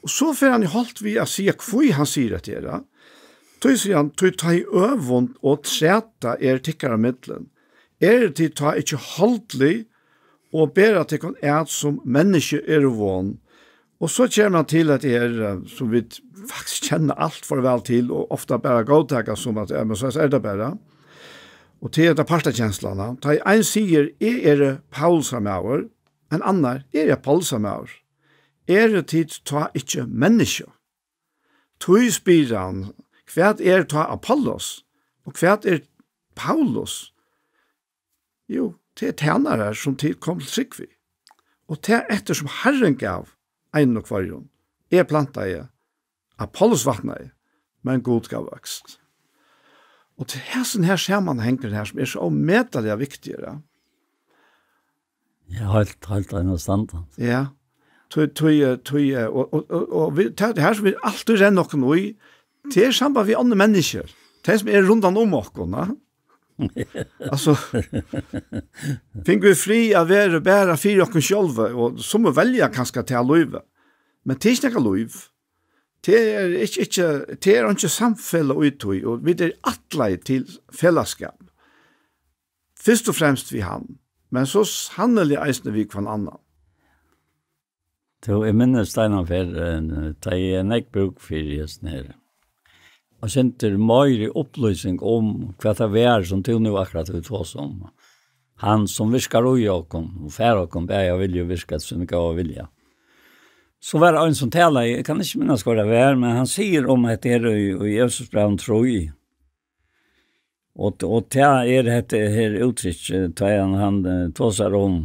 Og so fer hann í holt við at siga, hví hann sigur hetta her, ja. Tí sigur hann: «Tí tá ið øvund og træta er tykkara millum, eru tit tá ikki holdlig og bera tykkum at, sum menniskju eru von?» Og so kemur hann til hetta her, eh, sum vit faktiskt kenna alt for væl til, og ofta bara góðtaka sum at, ja, men so er tað bara. Og til hetta partakenslan, ja. Tá ið ein sigur: «Eg eri Paulusar maður», ein annar: «Eg eri Apollusar maður. Eru tit tá ikki menniskju?» Tí spyr hann: «Hvat er tá Apollos, og hvat er Paulus?» Jú, tað er tænarar, sum tit komu til trúgv við. Og tað eftir sum Harrin gav einum og hvørjum. Eg plantaði, Apollos vatnaði, men Gud gav vøkst. Og til hesin her samanhangur her, sum er so ómetaliga viktigur, ja. Ja, heilt, heilt einastandandi. Ja. Tí, tí, eh, tí, eh, og, og, og, og vit, tað, tað her sum vit altíð renna okkum í, tað er samband við onnur menniskju. Tey sum eru rundan um okkum, ja. Altso, fingu vit frið at vera bara fyri okkum sjálv, og summi velja kanska tað lívið. Men tað er ikki nakað lív. Tað er ikki, ikki, tað er einki samfelag í tí, og vit eru ætlaðir til felagsskap. Fyrst og fremst við hann, men so sanniliga eisini við hvønn annan. Tú, eg minnist eina ferð, eh, tá eg hevði nógv brúk fyri hesum her. Og eitt sindur meiri upplýsing um, hvat tað var, sum tú nú akkurát hevur tosað um. Hann sum virkar í okkum, og fær okkum bæði at vilja og virka eftir sínum góða vilja. So var ein sum talaði, eg kann ikki minnast, hvar tað var, men hann sigur um hetta her í, í Efesusbrævinum trý. Og, og tað er hetta her úttrykk, eh, tá hann, hann, eh, tosar um,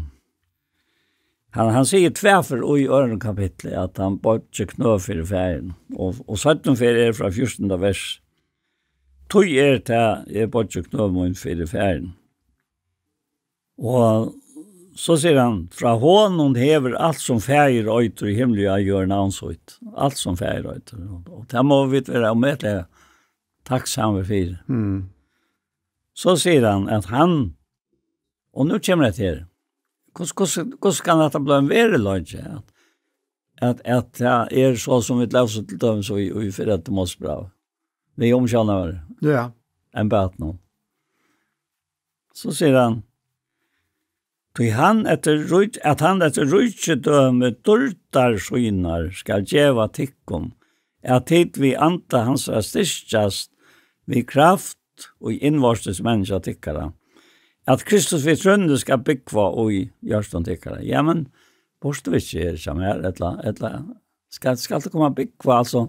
Hann, hann sigur tvær ferð í øðrum kapitli, at hann boyggir knø fyri Faðirin. Og, og seinnu ferð er frá fjúrtanda vers. Tí er tað, eg boygi knø mín fyri Faðirin. Og so sigur hann, frá honum hevur alt, sum Faðir eitur í himli og á jørð, navn sítt. Alt, sum Faðir eitur. Og, og tað má vit vera ómetaliga takksamir fyri. Mm. So sigur hann, at hann, og nú kemur hetta her. Hvussu, hvussu, hvussu kann hetta blíva ein veruleiki? At, at, at tað er so, sum vit lesa til dømis í, í fyrra Timosbrævi. Við umsjónarvørð. Ja. Embætinum. So sigur hann, tí hann eftir rík-, at hann eftir ríkidømi dýrdar sínar skal geva tykkum, at tit við anda hansara styrkjast við kraft í innvortis menniskja tykkara, at Kristus við trúnni skal búgva í hjørtum tykkara. Ja, men, býrt tú ikki her, hjá mær, ella, ella, skal, skal tú koma at búgva, altso?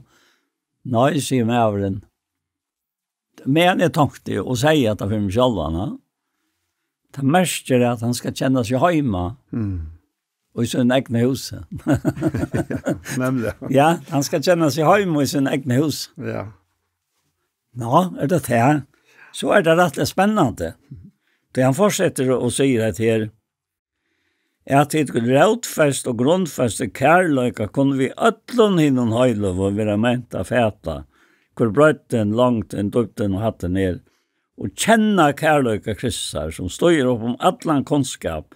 Nei, sigur maðurin. Men eg tonkti og segði hetta fyri meg sjálvan, ha? Tað merkir, at hann skal kenna seg heima Mm. í sínum egna húsi. Nemliga. Ja, hann skal kenna seg heima í sínum egna húsi. Ja. Nå, er tað tað? So er tað rættiliga spennandi. Tí hann fortsetur og sigur hetta her, at tit rótfest og grundfest í kærleika kunnu við øllum hinum heiløgu vera ment at fata, hvør breiddin, longdin, dýpdin og hæddin er, og kenna kærleika Kristusar, sum stígur upp um allan kunnskap,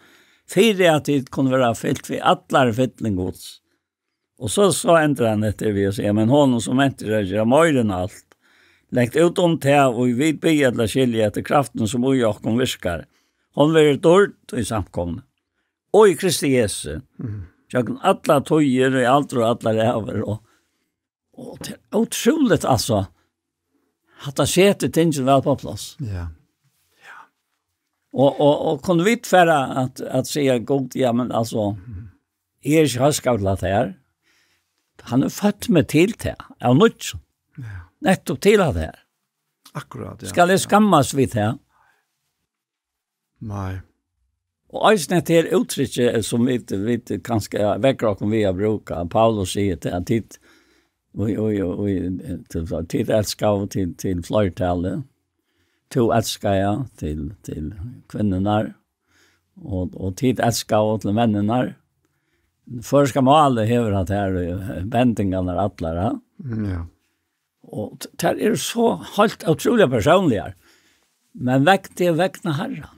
fyri at tit kunnu vera fylt við allari fylling Guds. Og so, so endar hann hetta við at siga, men honum, sum mentir er at gera meira enn alt, langt út um tað, og vit biðja ella skilja eftir kraftin, sum í okkum virkar, hon verður dýrd í samkomuni og í Kristi Jesu, Mm. gjøgnum allar tíðir, í aldur og allar ævir, og, og tað er ótrúligt, altso, at tað setir tingini væl á pláss. Ja. Og, og, og kunnu vit fara at, at siga, Gud, ja, men altso, eg eri ikki hóskaður til hatta her. Hann hevur føtt meg til tað, av nýggjum. Ja. Nettupp til hatta her. Akkurát, ja. Skal eg skammast við tað? Nei. Og eisini hetta her úttrykki, eh, sum vit, vit kanska vekja okkum við at brúka. Paulus sigur til, at tit, og, og, og, og, til, tit elskaðu til, til fleirtalið. Tú elskaði til, til kvinnurnar. Og, og tit elskaðu til menninar. Føroyska málið hevur hatta her, eh, bendingarnar allar, ha? Mm, ja. Og t-, tær eru so heilt ótrúliga persónligar. Men vekk teg vegna Harran.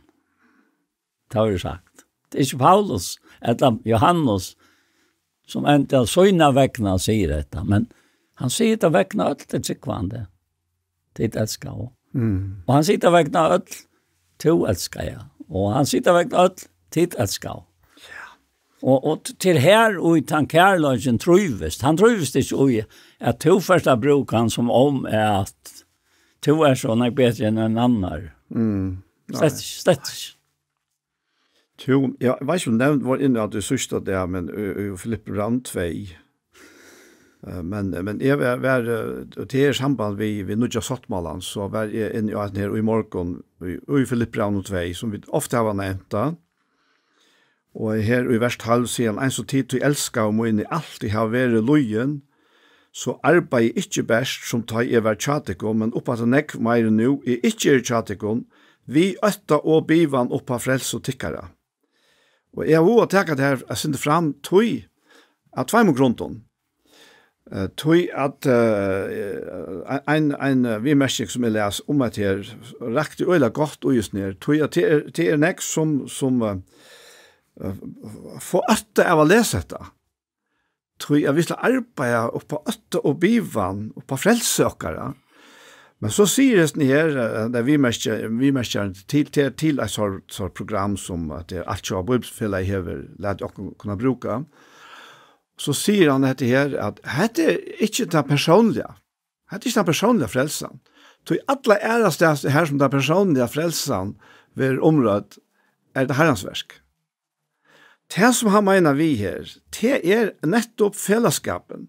Tað var jo sagt. Tað er ikki Paulus, ella Johannes, sum enda sína vegna sigur hetta, men hann sigur tað vegna øll tey trúgvandi. Tit elskaðu. Mm. Og hann sigur tað vegna øll, tú elskaði. Og hann sigur tað vegna øll, tit elskaðu. Og, og t-, til her og í tann kærleikin trívist. Hann trívist ikki í at tú fert at brúka hann sum um at tú ert so nógv betri enn ein annar. Mm. Nei. Slett ikki, slett ikki. Tú, ja, eg veit ikki, um nevnt var inni at tú síðsta dag, men í, í Filippibrævinum tvey. Eh, men, men eg var, var, eh, og til her samband við, við nýggja sáttmálan, so var eg inni á hetta her í morgun, í, í Filippibrævinum tvey, sum vit ofta hava nevnt, ja. Og her í vers tólv sigur hann, eins og tit, tú elskaðu míni, altíð hava verið lýðin, so arbeiði ikki bert, sum tá eg var hjá tykkum, men uppaftur nógv meiri nú, eg ikki eri hjá tykkum, við ótta og bivan upp á frelsu tykkara. Og eg havi hug at taka tað her eitt sindur fram, tí av tveimum grundum. Eh, tí at, eh, ein, ein, eh, viðmerking, sum eg las um hetta her, rakti øgiliga gott í júst her, tí at tað er, tað er nógv sum, sum, eh, eh, fáa ótta av at lesa hetta. Tí at vit skulu arbeiða upp á ótta og bivan, upp á frelsi okkara. Men so sigur hesin her, eh, tað viðmerkja-, viðmerkjarin til, til, til eitt sort, sort program sum at tað er Altjóða Bíbliufelagið hevur latið okkum kunna brúka. So sigur hann hetta her, at hetta er ikki tað persónliga. Hetta er ikki tað persónliga frelsan. Tí alla aðrastaðni her sum tað persónliga frelsan verður umrødd, er tað Harrans verk. Tað, sum hann meinar við her, tað er nettupp felagsskapin.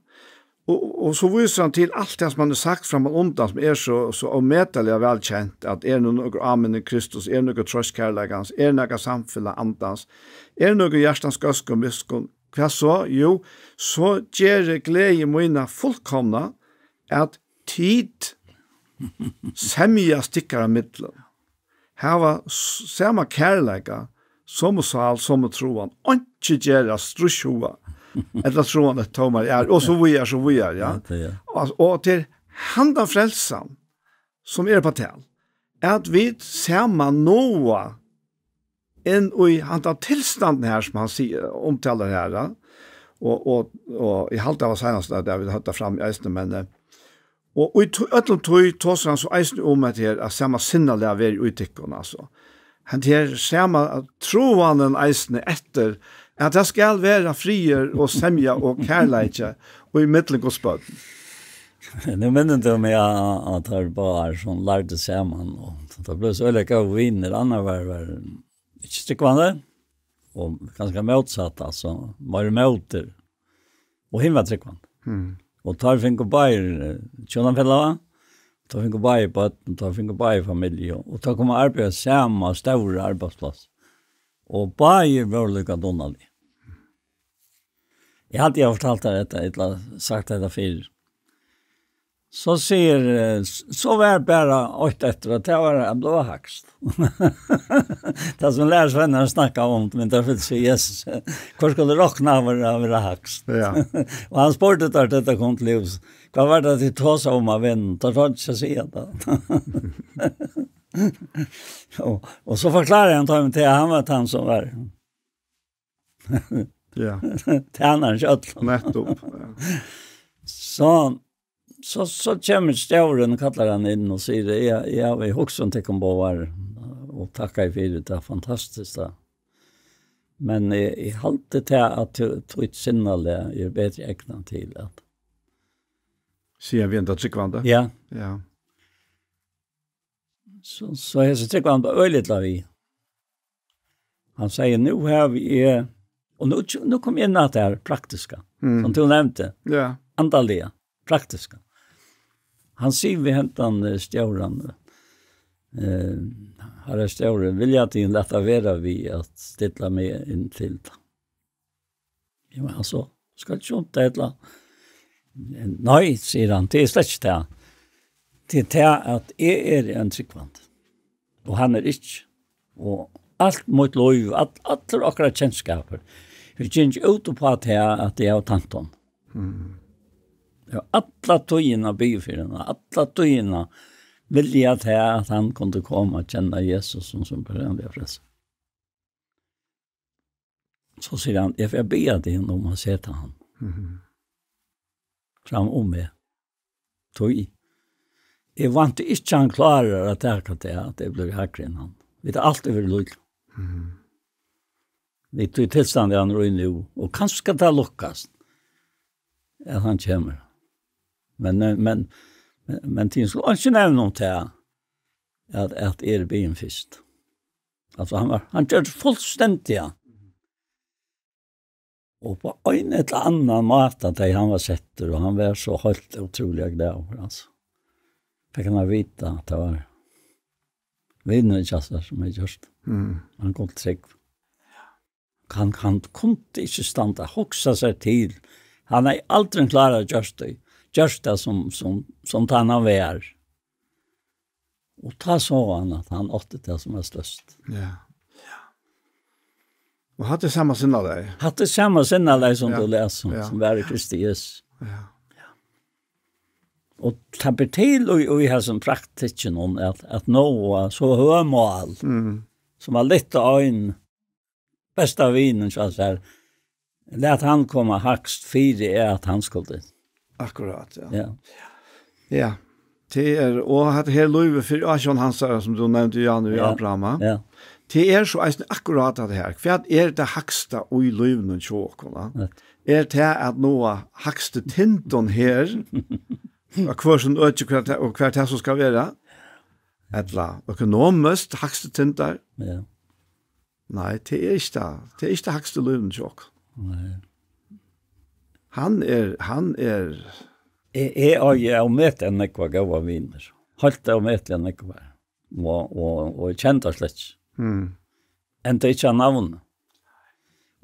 Og, og, og so vísir hann til alt tað sum hann hevur sagt frammanundan, sum er so, so ómetaliga væl kent, at er nú nøkur áminning Kristus, er nøkur troyst kærleikans, er nakað samfelag andans, er nøkur hjartans góðsku miskunn, hvat so? Jú, so geri gleði mína fullkomna, at tit semjast tykkara millum, hava s-, sama kærleika, somu sál, somu trúan, einki gera stríðshuga, ella trúan eitt tómar er, og so víðari, so víðari, ja. Ja, tað er. Og, og til handan frelsan, sum er á tal, at vit saman náa inn í handan tilstandin her, sum hann sigur, umtalar her, ja. Og, og, og eg haldi, tað var seinast, at vit høvdu tað fram eisini, men, eh, og í to-, øllum tí tosar hann so eisini um at her, at sama sinnalag veri í tykkum, altso. Hann her sama trúanin eisini eftir, at tað skal vera friður og semja og kærleiki og í millum Guds børn. Nú minnir tú meg á, á teir báðar, sum lærdu saman, og tað bleiv so øgiliga góðir vinir. Annar var, var ikki trúgvandi, og kanska mótsatt, altso, meira móti, og hin var trúgvandi. Mm. Og teir fingu báðir, eh, hjúnafélaga, teir fingu báðir børn, og teir fingu báðir familju, og teir komu at arbeiða sama stóra arbeiðspláss. Og báðir vóru líka dugnaligir. Eg haldi, eg havi fortalt tær hetta, ella sagt hetta fyrr. So sigur, eh, s-, so var bara eitt eftir, og tað var at bliva hægst. Tað sum lærisveinarnir snakka um, men tað vil siga Jesus, hvør skuldi rokna at vera, at vera hægst? Ja. Og hann spurdi teir, tá tað kom til hús, hvat var tað, tit tosaðu um á vegnum? Teir tordu ikki at siga tað. Og, og so forkláraði hann teimum tað, hann var tann sum var Ja. tænarin hjá øllum. Nettupp, ja. So, so, so kemur stjórin og kallar hann inn og sigur, eg, eg havi hugsað um tykkum báðar og takka fyri tað, fantastiskt, tað. Men eg, eg haldi tað at tú, títt sinnalag er betri egnað til at Siga við henda trúgvandi. Ja. Ja. So, so hesi trúgvandi øgiliga við. Hann segði, nú havi eg, og nú, nú kom eg inn á tað her praktiska, Mm. sum tú nevndi, Ja. andaliga, praktiska. Hann sigur við hendan, eh, stjóran, eh, harra stjóri, vilja tit lata vera við at stilla meg inn til tað? Eg meini, altso, skal ikki unnt ella? Nei, sigur hann, tað er slett ikki tað. Tað er tað at eg eri ein trúgvandi, og hann er ikki. Og alt mítt lív, all-, allur okkara kenskapur, hevur gingið út uppá tað at eg havi tænt honum. Mm. Eg havi alla tíðina biðið fyri honum, alla tíðina viljað tað at hann kundi koma at kenna Jesus sum sín persónliga frelsara. So sigur hann, eg fari at biðja teg um at seta hann Mhm. fram um meg. Tí eg vænti ikki, hann klárar at taka tað, at eg blívi hægri enn hann. Vit hava altíð verið líka. Mhm. Vit í tilstandi, hann er í nú, og kanska tað lukkast, at hann kemur. Men, men, men, men, men tit skulu ikki nevna um tað, at, at eg eri biðin fyrst. Altso, hann var, hann gjørdi fullstendiga. Og á ein ella annan máta, tá hann var settur, og hann var so heilt ótrúliga glaður, altso. Fekk hann at vita, at tað var vinur hjá sær, sum hevði gjørt. Mm. Hann kom til trúgv. Hann, hann kundi ikki standa, hugsa sær til. Hann hevði aldrin klárað at gjørt tað, gjørt tað sum, sum, sum tann hann var. Og tá sá hann, at hann átti tað, sum var størst. Ja. Ja. Og hatta er sama sinnalag. Hatta er sama sinnalag, sum Ja. tú lesur, Ja. sum var í Kristi Jesusi. Ja. Og tað ber til í, í hesum praktikkinum, at, at náa so høg mál, Mm. sum at lyfta ein besta vinin hjá sær, lat hann koma hægst fyri, at hann skuldi. Akkurát, ja. Ja. Ja. Tað er, og hatta her lívið fyri ásjón hansara, sum tú nevndi, Jan, við Ja. Abraham. Ja. Tað er so eisini akkurát hatta her. Hvat er tað hægsta í lívinum hjá okkum, va? Nettupp. Er tað at náa hægstu tindin her, á hvør sín øki, hvat tað, og hvat tað so skal vera? Ella økonomiskt hægstu tindar? Ja. Nei, tað er ikki tað. Tað er ikki tað hægsta í lívinum hjá okkum. Nei. Hann er, hann er Eg, eg eigi ómetaliga nógvar góðar vinir. Heilt ómetaliga nógvar. Og, og, og eg kenni teir slett ikki. Mm. Enntá ikki av navni.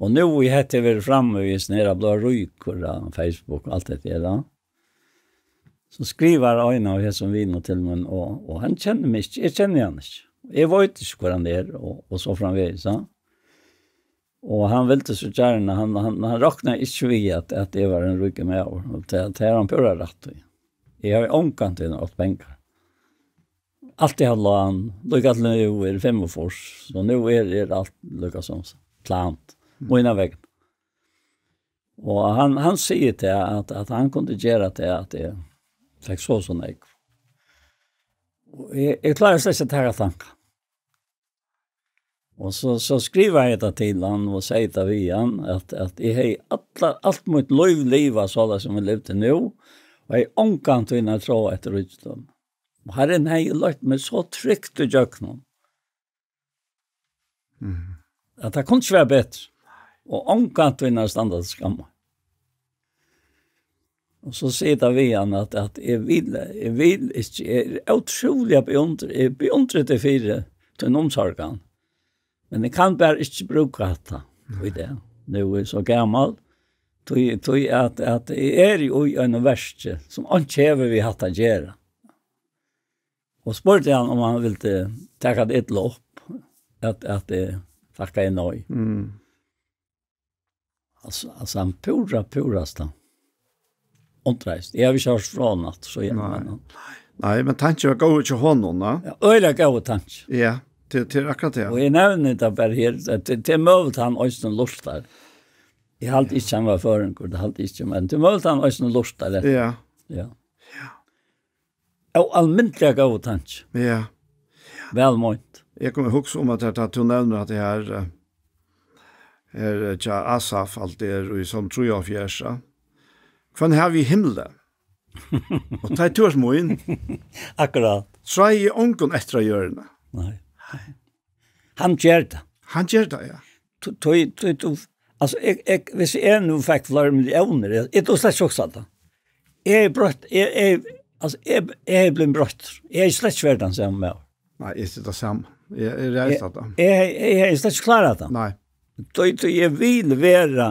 Og nú í hetta verið framvegis, nær eg blívi ríkur á Facebook og alt hetta her, da. So skrivar ein av hesum vinum til mín, og, og hann kennir meg ikki, eg kenni hann ikki. Eg veit ikki, hvør hann er, og, og so framvegis, ja. Og hann vildi so gjarna, hann, hann, hann roknaði ikki við, at, at eg var ein ríkur maður, og tað, tað er hann púra rætt í. Eg havi ongantíð átt pengar. Altíð haft lán, líka til nú er fimmogfýrs, so nú er, er alt líka sum plant, mína vegna. Og hann, hann sigur til, at, at hann kundi gera til, at eg fekk so og so nógv. Og eg, eg klári slett ikki at taka tankan. Og so, so skrivaði eg tað til hann og segði tað við hann, at, at eg hevði alla, alt mítt lív livað soleiðis sum eg livdi nú, og hevði ongantíð nakað tráð eftir ríkidømi. Og Harrin hevði leitt meg so trygt ígjøgnum, Mhm. at tað kundi ikki vera betri. Og ongantíð nakað standa til skammar. Og so sigur tað við hann, at, at eg vil, eg vil ikki, eg eri ótrúliga beundr-, eg beundri teg fyri tín umsorgan. Men eg kann bara ikki brúka hatta í dag. Nú eri eg so gamal, tí, tí at, at eg eri í einum verki, sum einki hevur við hatta at gera. Og spurdi hann, um hann vildi taka tað illa upp, at, at eg takkaði nei. Mm. Altso, altso, hann púra, púrasta undraðist. Eg havi ikki hoyrt frá honum aftur, so eg Nei. men, Nei, men tankin var góður hjá honum, da. Ja, øgiliga góður tanki. Ja, til, til akkurat det. Og eg nevni tað bara her, at tað, tað er møguligt, hann eisini lurtar. Eg haldi ikki, hann var føroyingur, tað haldi eg ikki, men tað er møguligt, hann eisini lurtar eftir. Ja. Ja. Óalmindiliga góður tanki. Ja. Væl meint. Eg kom at hugsa um at, at tú nevnir at det her, eh, her, eh, hjá Asaf, alt det er í Sálm trýoghálvfjerðs, ja. Hvønn havi eg í himli? Og tá er tú ert mín. Akkurát. Træi eg ongum eftir á jørðini. Nei. Hann ger tað. Hann ger tað, ja. Tú, tú, tú, tú, altso, eg, eg, viss eg nú fekk fleiri milliónir, eg, eg, tú slett ikki hugsa tað. Eg er broytt, eg, eg, altso, eg, eg er blivin broyttur. Eg er slett ikki verið tann sami maður. Nei, eg siti tað sama. Eg, eg reis Eg, tað. eg, eg, eg er slett ikki klárað tað. Nei. Tí, tí eg vil vera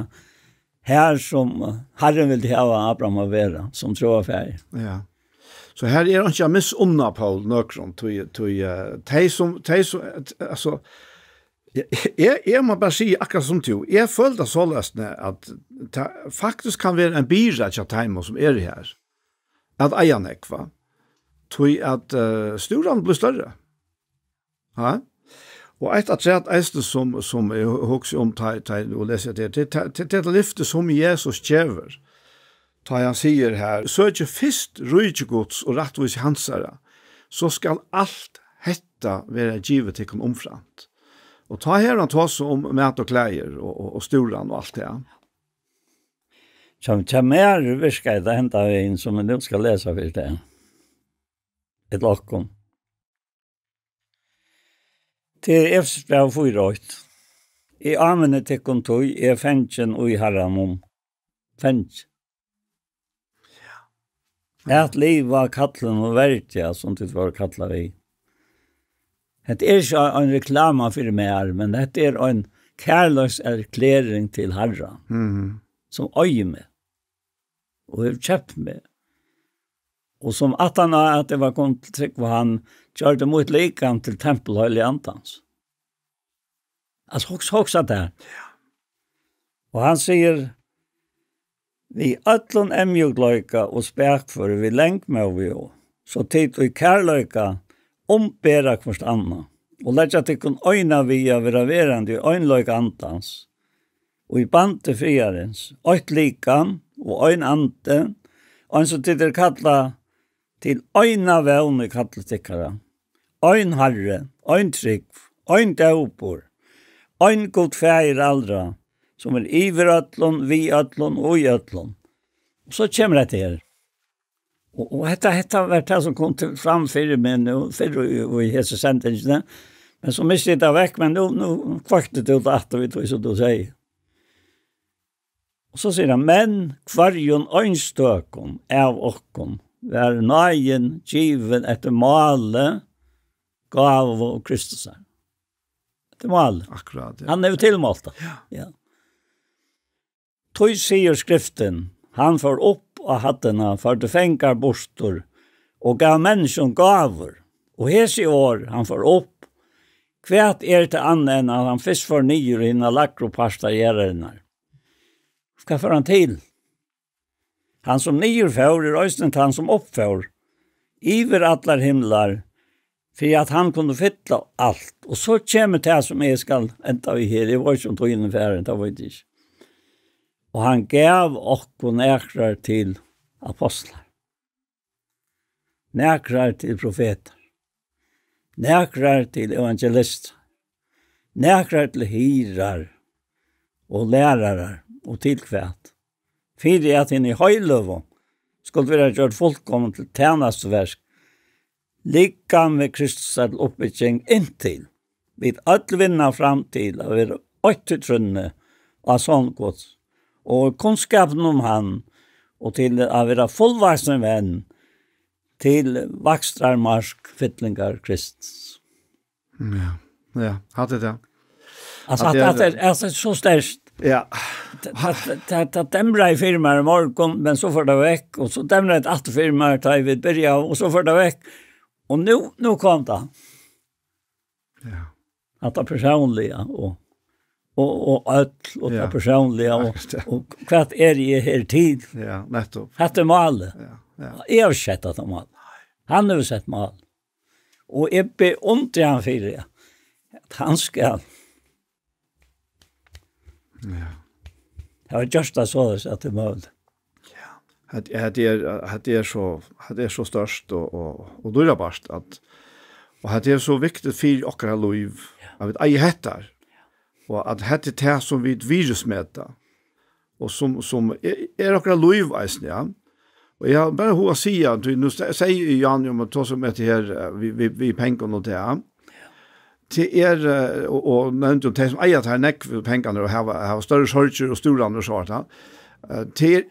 her sum, eh, Harrin vildi hava Abraham at vera, sum trúarfaðir. Ja. So her er ikki at misunna Pól nøkrum, tí, tí, eh, tey sum, tey sum, eh, altso, eg, eg, eg má bara siga akkurát sum tú, eg føli tað soleiðis, at tað faktiskt kann vera ein byrða hjá teimum sum eru her, at eiga nógv, va? Tí at, eh, stúran blívur størri. Ha? Og eitt afturat eisini sum, sum eg hu-, hugsi um, tá, tá eg nú lesi hetta her, tað, tað, tað, tað lyfti sum Jesus gevur, tá hann sigur her: "Søkið fyrst ríki Guds og rættvísi hansara, so skal alt hetta vera givið tykkum umframt." Og tá hevur hann tosað um mat og klæðir og, og, og stúran og alt tað. Hjá, hjá mær virkaði tað henda vegin, sum eg nú skal lesa fyri teg. Ella okkum. Tað er Efesusbræv fýra eitt. Eg áminni tykkum tí, eg fangin í Harranum. Fangin. At liva kallinum verja, sum tit vóru kallað við. Hetta er ikki ein reklama fyri mær, men hetta er ein kærleikserklæring til Harran, Mhm. sum eigur meg og hevur keypt meg. Og sum aftan á at eg var komin til trúgv á hann, gjørdi mítt likam til tempul Heilaga Andans. Altso, hugs-, hugsa tær. Og hann sigur: "Við øllum eyðmjúkleika og spakføri, við langmóði, og so tit í kærleika umbera hvørt annað, og leggja tykkum eina við at vera verandi í einleika Andans, og í bandi friðarins, eitt likam og ein andi, eins og tit eru kallað til eina vón í kalli tykkara. Ein Harri, ein trúgv, ein dópur, ein Gud Faðir allra, sum er yvir øllum, við øllum og í øllum." Og so kemur hetta her. Og, og hetta, hetta var tað sum kom til, fram fyri meg nú, fyrr í, í hesi sendingini. Men so misti eg tað vekk, men nú, nú kveikti tú tað aftur við tí sum tú sigur. Og so sigur hann: "Men hvørjum einstøkum av okkum var náðin givin eftir máli gávu Kristusar." Eftir máli. Akkurát, ja. Hann hevur tilmált tað. Ja. Ja. Tí sigur Skriftin: "Hann fór upp á hæddina, førdi fangar burtur og gav menniskjum gávur." Og hesi orð: "Hann fór upp", hvat er tað annað enn at hann fyrst fór niður í hinar lægru partar jarðarinnar? Hvat fór hann til? Hann sum niður fór er eisini tann sum upp fór yvir allar himlar, fyri at hann kundi fylla alt. Og so kemur tað, sum eg skal enda við her. Eg veit ikki, um tíðin er farin, tað veit eg ikki. "Og hann gav okkum nakrar til apostlar, nakrar til profetar, nakrar til evangelistar, nakrar til hirðar og lærarar." Og til hvat? "Fyri at hini heiløgu skuldu vera gjørd fullkomin til tænastuverk, likam við Kristus til uppbygging, inntil vit øll vinna fram til at vera eitt í trúnni á Son Guds, og í kunnskapinum um hann, og til at vera fullvaksin menn, til vakstrarmark fyllingar Krists." Ja, ja, hatta er tað. Altso, hatta er, hatta er, altso, so sterkt. Ja. Tað, tað, tað, tað demraði fyri mær í morgun, men so fór tað vekk, og so demraði tað aftur fyri mær, tá eg vil byrja, og so fór tað vekk. Og nú, nú kom tað. Ja. Hatta persónliga, og, og, og øll, og tað persónliga, og, akkurát, ja, og hvat er eg her til? Ja, nettopp. Hatta er málið. Ja, ja. Eg havi ikki sett hatta mál. Hann hevur sett mál. Og eg beundri hann fyri, at hann skal, ja, hava gjørt tað soleiðis, at tað er møguligt. Ja. Hetta, hetta er, hetta er so, hetta er so stórt og, og, og dýrabart, at, og hetta er so viktigt fyri okkara lív, ja, at vit eiga hetta her. Ja. Og at hetta er tað, sum vit virðismeta, og sum, sum er, er okkara lív eisini, ja. Og eg havi bara hug at siga, tí nú se-, segði eg, Jan, um at tosa um hetta her, eh, við, við, við pengum og tað. Tað er, eh, og, og nevndi um tey sum eiga tær nógvu pengarnar og hava, hava størri sorgir og stúranir og so, ja. Eh, tað er,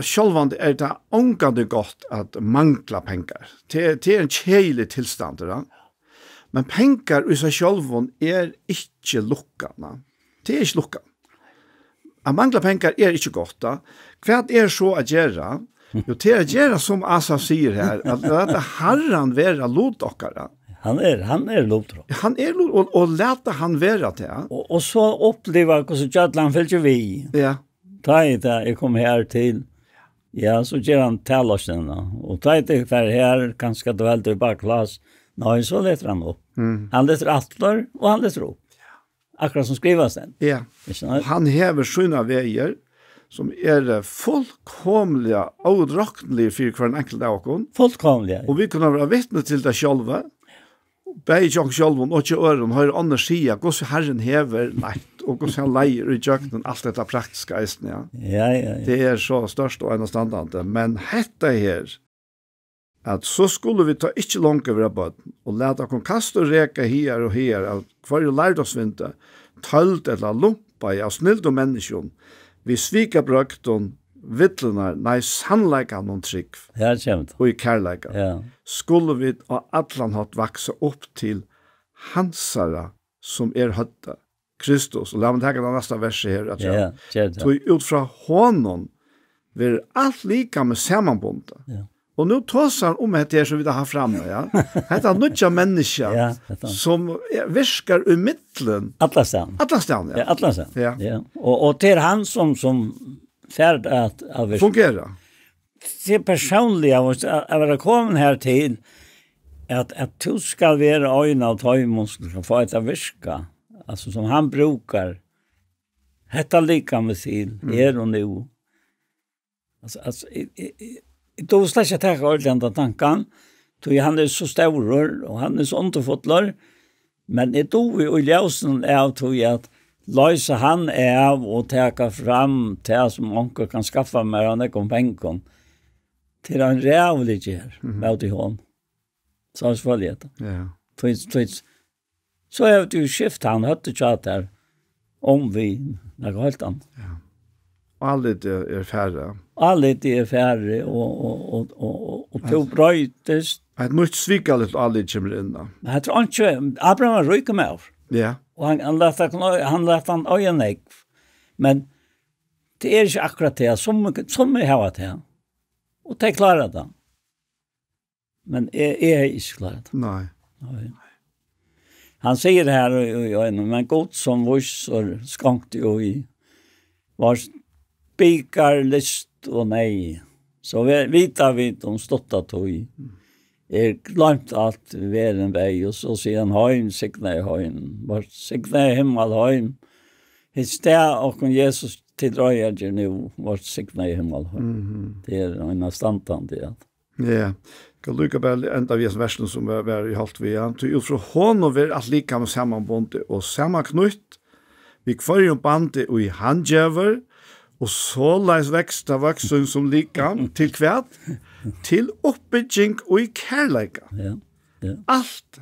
sjálvandi er tað ongantíð gott at mangla pengar. Tað er, tað er ein keðilig tilstandur, ja. Men pengar í seg sjálvum er ikki lukkan, ja. Tað er ikki lukkan. At mangla pengar er ikki gott, da. Hvat er so at gera? Jú, tað er at gera, sum Asaf sigur her, at lata Harran vera lut okkara. Hann er, hann er lutur. Hann er lut, og, og lata hann vera tað. Og, og so uppliva hvussu gjøllan fylgir við. Ja. Tá er tað, eg kom her til. Ja, so ger hann tað loysnina. Og tá er tað fer her, kanska tú heldur í baklas. Nei, so letur hann upp. Mm. Hann letur aftur, og hann letur upp. Akkurát sum skrivast enn. Ja. Ikki sant? Hann hevur sínar vegir, sum eru fullkomiliga óútrokniligar fyri hvønn enkelt av okkum. Fullkomiliga. Og vit kunnu vera vitni til tað sjálvi. Bæði hjá okkum sjálvum og hjá øðrum, hoyra onnur siga, hvussu Harrin hevur leitt, og hvussu hann leiðir í gjøgnum alt hetta praktiska eisini, ja. Ja, ja, ja. Tað er so stórt og einastandandi. Men hetta her, at so skulu vit tá ikki longur vera børn, og lata okkum kasta og reka higar og hagar av hvørjum lærdómsvindi, tøld ella lumpaði av snildum menniskjum, við svikabrøgdum villunnar, nei, sannleikanum trúgv. Her kemur tað. Og í kærleika. Ja. Skulu vit á allan hátt vaksa upp til hansara, sum er høvdið, Kristus. Og lat meg taka tað næsta versið her, at ja, ja, ger tað. Tí út frá honum verður alt likamið samanbundið. Ja. Og nú tosar hann um hetta her, sum vit hava havt frammi, ja. Hetta nýggja menniskja, ja, hetta, sum er, virkar í millum. Allastaðni. Allastaðni, ja. Ja, allastaðni. Ja. Ja. Og, og tað er hann, sum, sum fær at, at virka. Fungera. Tað persónliga, at, at vera komin her til, at, at tú skal vera ein av teimum, sum skal fáa hetta at virka. Altso, sum hann brúkar hetta likamið til, mm, her og nú. Altso, altso, eg, eg, eg, eg dugi slett ikki at taka ordiliga handa tankan, tí hann er so stórur, og hann er so undurfullur, men eg dugi í ljósinum av tí at loysa hann av og taka fram tað, sum onkur kann skaffa mær av nógvum pengum, til ein ræðuliga gerð, mhm, móti honum. So føli eg tað. Ja. Tí, tí, so hevur tú skift hann høvdið hjá tær um við nakað heilt annað. Ja. Álitið er farið. Álitið er farið, og, og, og, og, og, og tú broytist. Eitt nýtt svikaligt álit kemur inn, da. Men hetta er einki, Abraham var ríkur maður. Ja. Og hann, hann læt hann, hann læt hann eiga nógv. Men tað er ikki akkurát tað, sum, sum vit hava tað. Og tey klára tað. Men eg, eg hevði ikki klárað tað. Nei. Nei. Hann sigur her í, í einum, men Gud sum vísir skonkti í vár bikar list og nei. So vi, vita vit um stutta tíð. Er gloymt alt verðin vei, og so sigur hann: «Heim, signaði heim. Vart signaði himmal heim. Hitt stað okkum Jesus til reiðar ger nú, vart signaði himmal heim.» Mhm. Tað er ein standandi, ja. Ja, skal líka bara enda við hesum versinum sum var, var í holt við, ja. «Tí út frá honum verður alt likam samanbundið og samanknýtt við hvørjum bandi, ið hann gevur, og soleiðis veksur tað vøksin sum likam, til hvat? Til uppbygging í kærleika. Ja, ja. Alt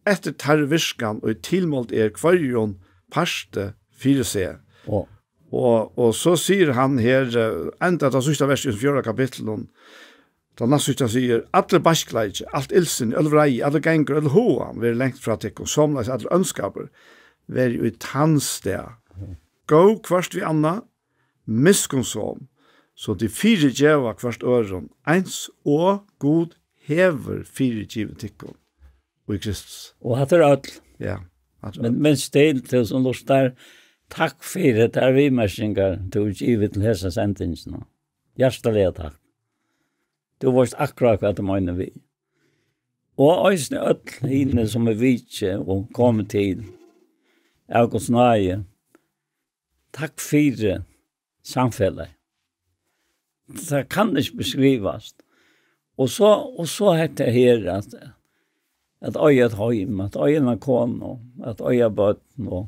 eftir teirri virkan, ið tilmæld er hvørjum parti fyri seg.» Og, og, og so sigur hann her, eh, enda tað síðsta vers í fjórða kapitlinum, tað næstsíðsta sigur: «Allur beiskleiki, alt illsinni, øll vreiði, allur gangur, øll hugan verði langt frá tykkum, somuleiðis allur óndskapur, verið í tann stað. Góð hvørt við annað, miskunnsom, so tit fyrigeva hvørt øðrum, eins og Gud hevur fyrigivið tykkum í Kristus.» Og hatta er øll. Ja, hatta er øll. Men, men til, til sum lurtar, takk fyri tær viðmerkingar, tú hevur givið til hesa sendingina. Hjartaliga takk. Tú veitst akkurát, hvat eg meini við. Og eisini øll hini, sum er vitjað og komið til. Av Guds náði. Takk fyri samfelag. Tað kann ikki beskrivast. Og so, og so hetta her, at, at eiga eitt heim, at eiga eina konu, at eiga børn, og,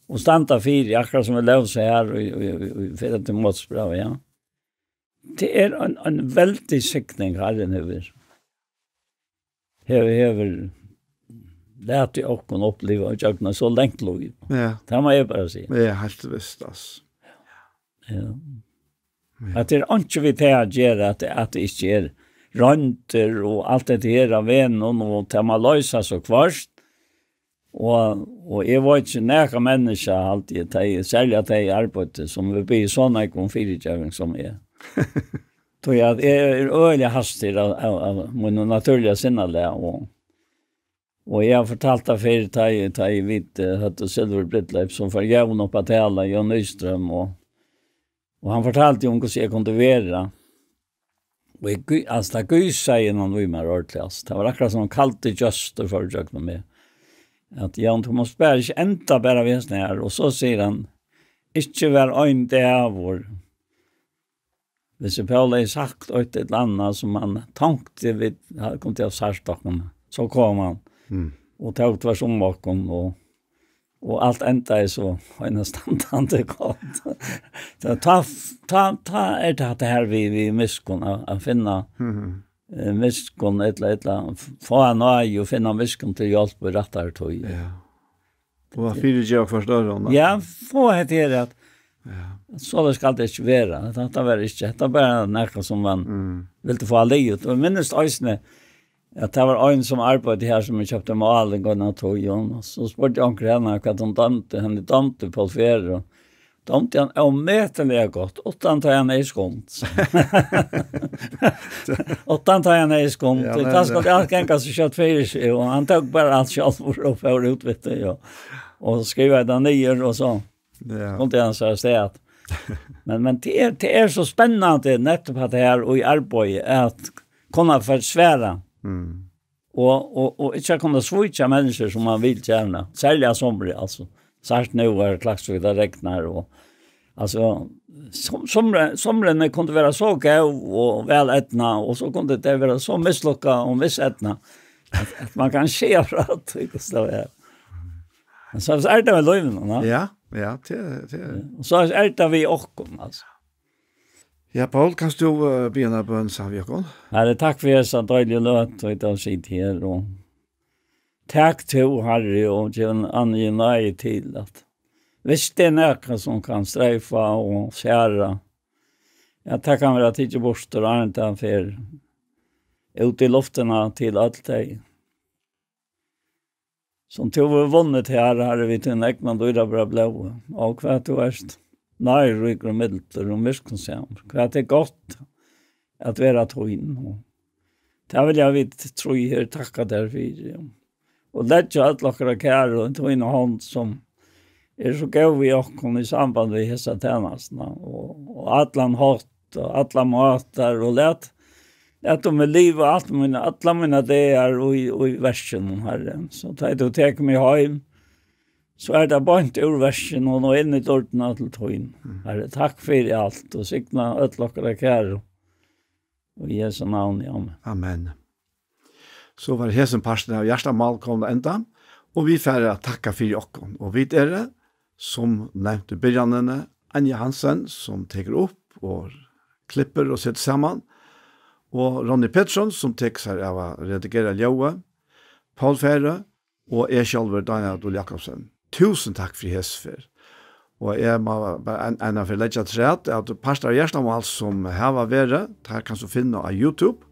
og standa fyri, akkurát sum vit lósu her í, í, í, í fyrra Timoteusbrævi, ja. Tað er ein, ein veldig signing Harrin hevur, hevur, hevur latið okkum uppliva og gjøgnum so langt lív. Ja. Tað má eg bara siga. Ja, heilt vist, altso. Ja. Ja. At tað er einki við tað at gera, at, at tað ikki er royndir og alt hetta her av vegnum, og tað má loysa so hvørt. Og, og eg veit ikki nakað menniskja, haldi eg, tey, serliga tey í arbeiði, sum vil biðja so nógv um fyrigeving sum eg. Tí at eg eri øgiliga hastur av, av, av mínum natúrliga sinnalag, og, og eg havi fortalt tað fyrr, tá eg, tá eg vit, eh, høvdu silvurbrúdleyp, so fór Jón upp at tala, Jón Nystrøm, og, og hann fortaldi um, hvussu eg kundi vera. Og eg gí-, altso, tað gýsaði innan í mær ordiliga, altso. Tað var akkurát sum kaldir gestir fóru gjøgnum meg. At, Jón, tú mást bara ikki enda bara við hesum her. Og so sigur hann, ikki var ein dagur, hvis Paul hevði sagt eitt ella annað sum hann tonkti, vit hava, kundu hava sært okkum, so kom hann. Mm. Og tók tvørtur um okkum, og, og alt endaði so einastandandi gott. So tá, tá, tá er tað, tað her við, við miskunn at, at finna, mhm, eh, miskunn, ella, ella f-, fáa náði og finna miskunn til hjálp í rættari tíð. Ja. Og at fyrigeva hvørt øðrum, ja, fáa hetta her at, ja, soleiðis skal tað ikki vera. At hetta var ikki, hetta var bara nakað sum man, mm, vildi fáa liðugt. Og eg minnist eisini, at tað var ein, sum arbeiddi her, sum eg keypti máling á, og so spurdi onkur hana, hvat hon dámdi, henni dámdi Poul Ferð, og dámdi hann ómetaliga gott, uttan tá hann hevði skund. Uttan tá hann hevði skund. Ja, men, tá skuldi alt ganga so skjótt fyri seg, og hann tók bara alt sjálvur og fór út við tað, og, og skrivaði tað niður, og so, ja, kundi hann so stað. Men, men tað er, tað er so spennandi, nettopp at tað er í arbeiði, at kunna forsvara. Mm. Og, og, og ikki at kunna svíkja menniskju sum man vil gjarna. Serliga sumri, altso. Sært nú er Klaksvík, tað regnar, og, altso, sum-, sumri, sumrini kundu vera so góð og væl eydnað, og so kundu tey vera so mislukkað og miseydnað, at, at man kann siga frá tí, hvussu tað er. Men so er tað við lívinum, ja. Ja, ja, tað, tað. Og so er tað við okkum, altso. Ja, Poul, kanst tú, eh, biðja eina bøn saman við okkum? Herre, takk fyri hesa deiligu løtu, og eg siti her, og tak tú, Herre, og gev ein annan náði til at Viss tað er nakað sum kann streifa og skera, ja, tað kann vera tikið burtur, áðrenn tað fer út í luftina til øll tey, sum tú hevur vunnið, Harri, Harri, við tínum egna dýrabara blóði, og hvat tú ert náðiríkur og mildur og miskunnsamur, hvat er gott at vera tín. Og tað vilja vit trý her takka tær fyri, ja. Og leggja øll okkara kæru í tína hond, sum er so góð við okkum í samband við hesa tænastuna, og, og allan hátt, og allar mátar, og lat, lat um meg liva alt mín, allar mínar dagar í, í verkinum, Harri. So tá tú tekur meg heim, so er tað beint úr verkinum og inn í dýrdina til tín. Mm. Harri, takk fyri alt, og signa øll okkara kæru. Og í Jesu navni, amen. Amen. So var hesin parturin av Hjartamál komin at enda, og vit fara at takka fyri okkum. Og vit eru, sum nevnt í byrjanini, Anja Hansen, sum tekur upp og klippir og setir saman, og Ronny Pettersson, sum tekur sær av at redigera ljóðið, Poul Færø, og eg sjálvur, Daniel Dul Jakobsen. Túsund takk fyri hesa ferð. Og eg má bara ein, eina ferð leggja afturat, at partar av Hjartamál sum hava verið, teir kanst tú finna á YouTube,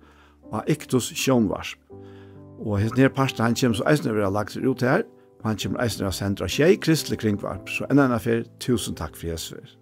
á Iktus Sjónvarp. Og hesin her partur, hann kemur so eisini at vera lagdur út her, og hann kemur eisini at vera sendur á sjey kristlig kringvarp. So enn eina ferð, túsund takk fyri hesa ferð.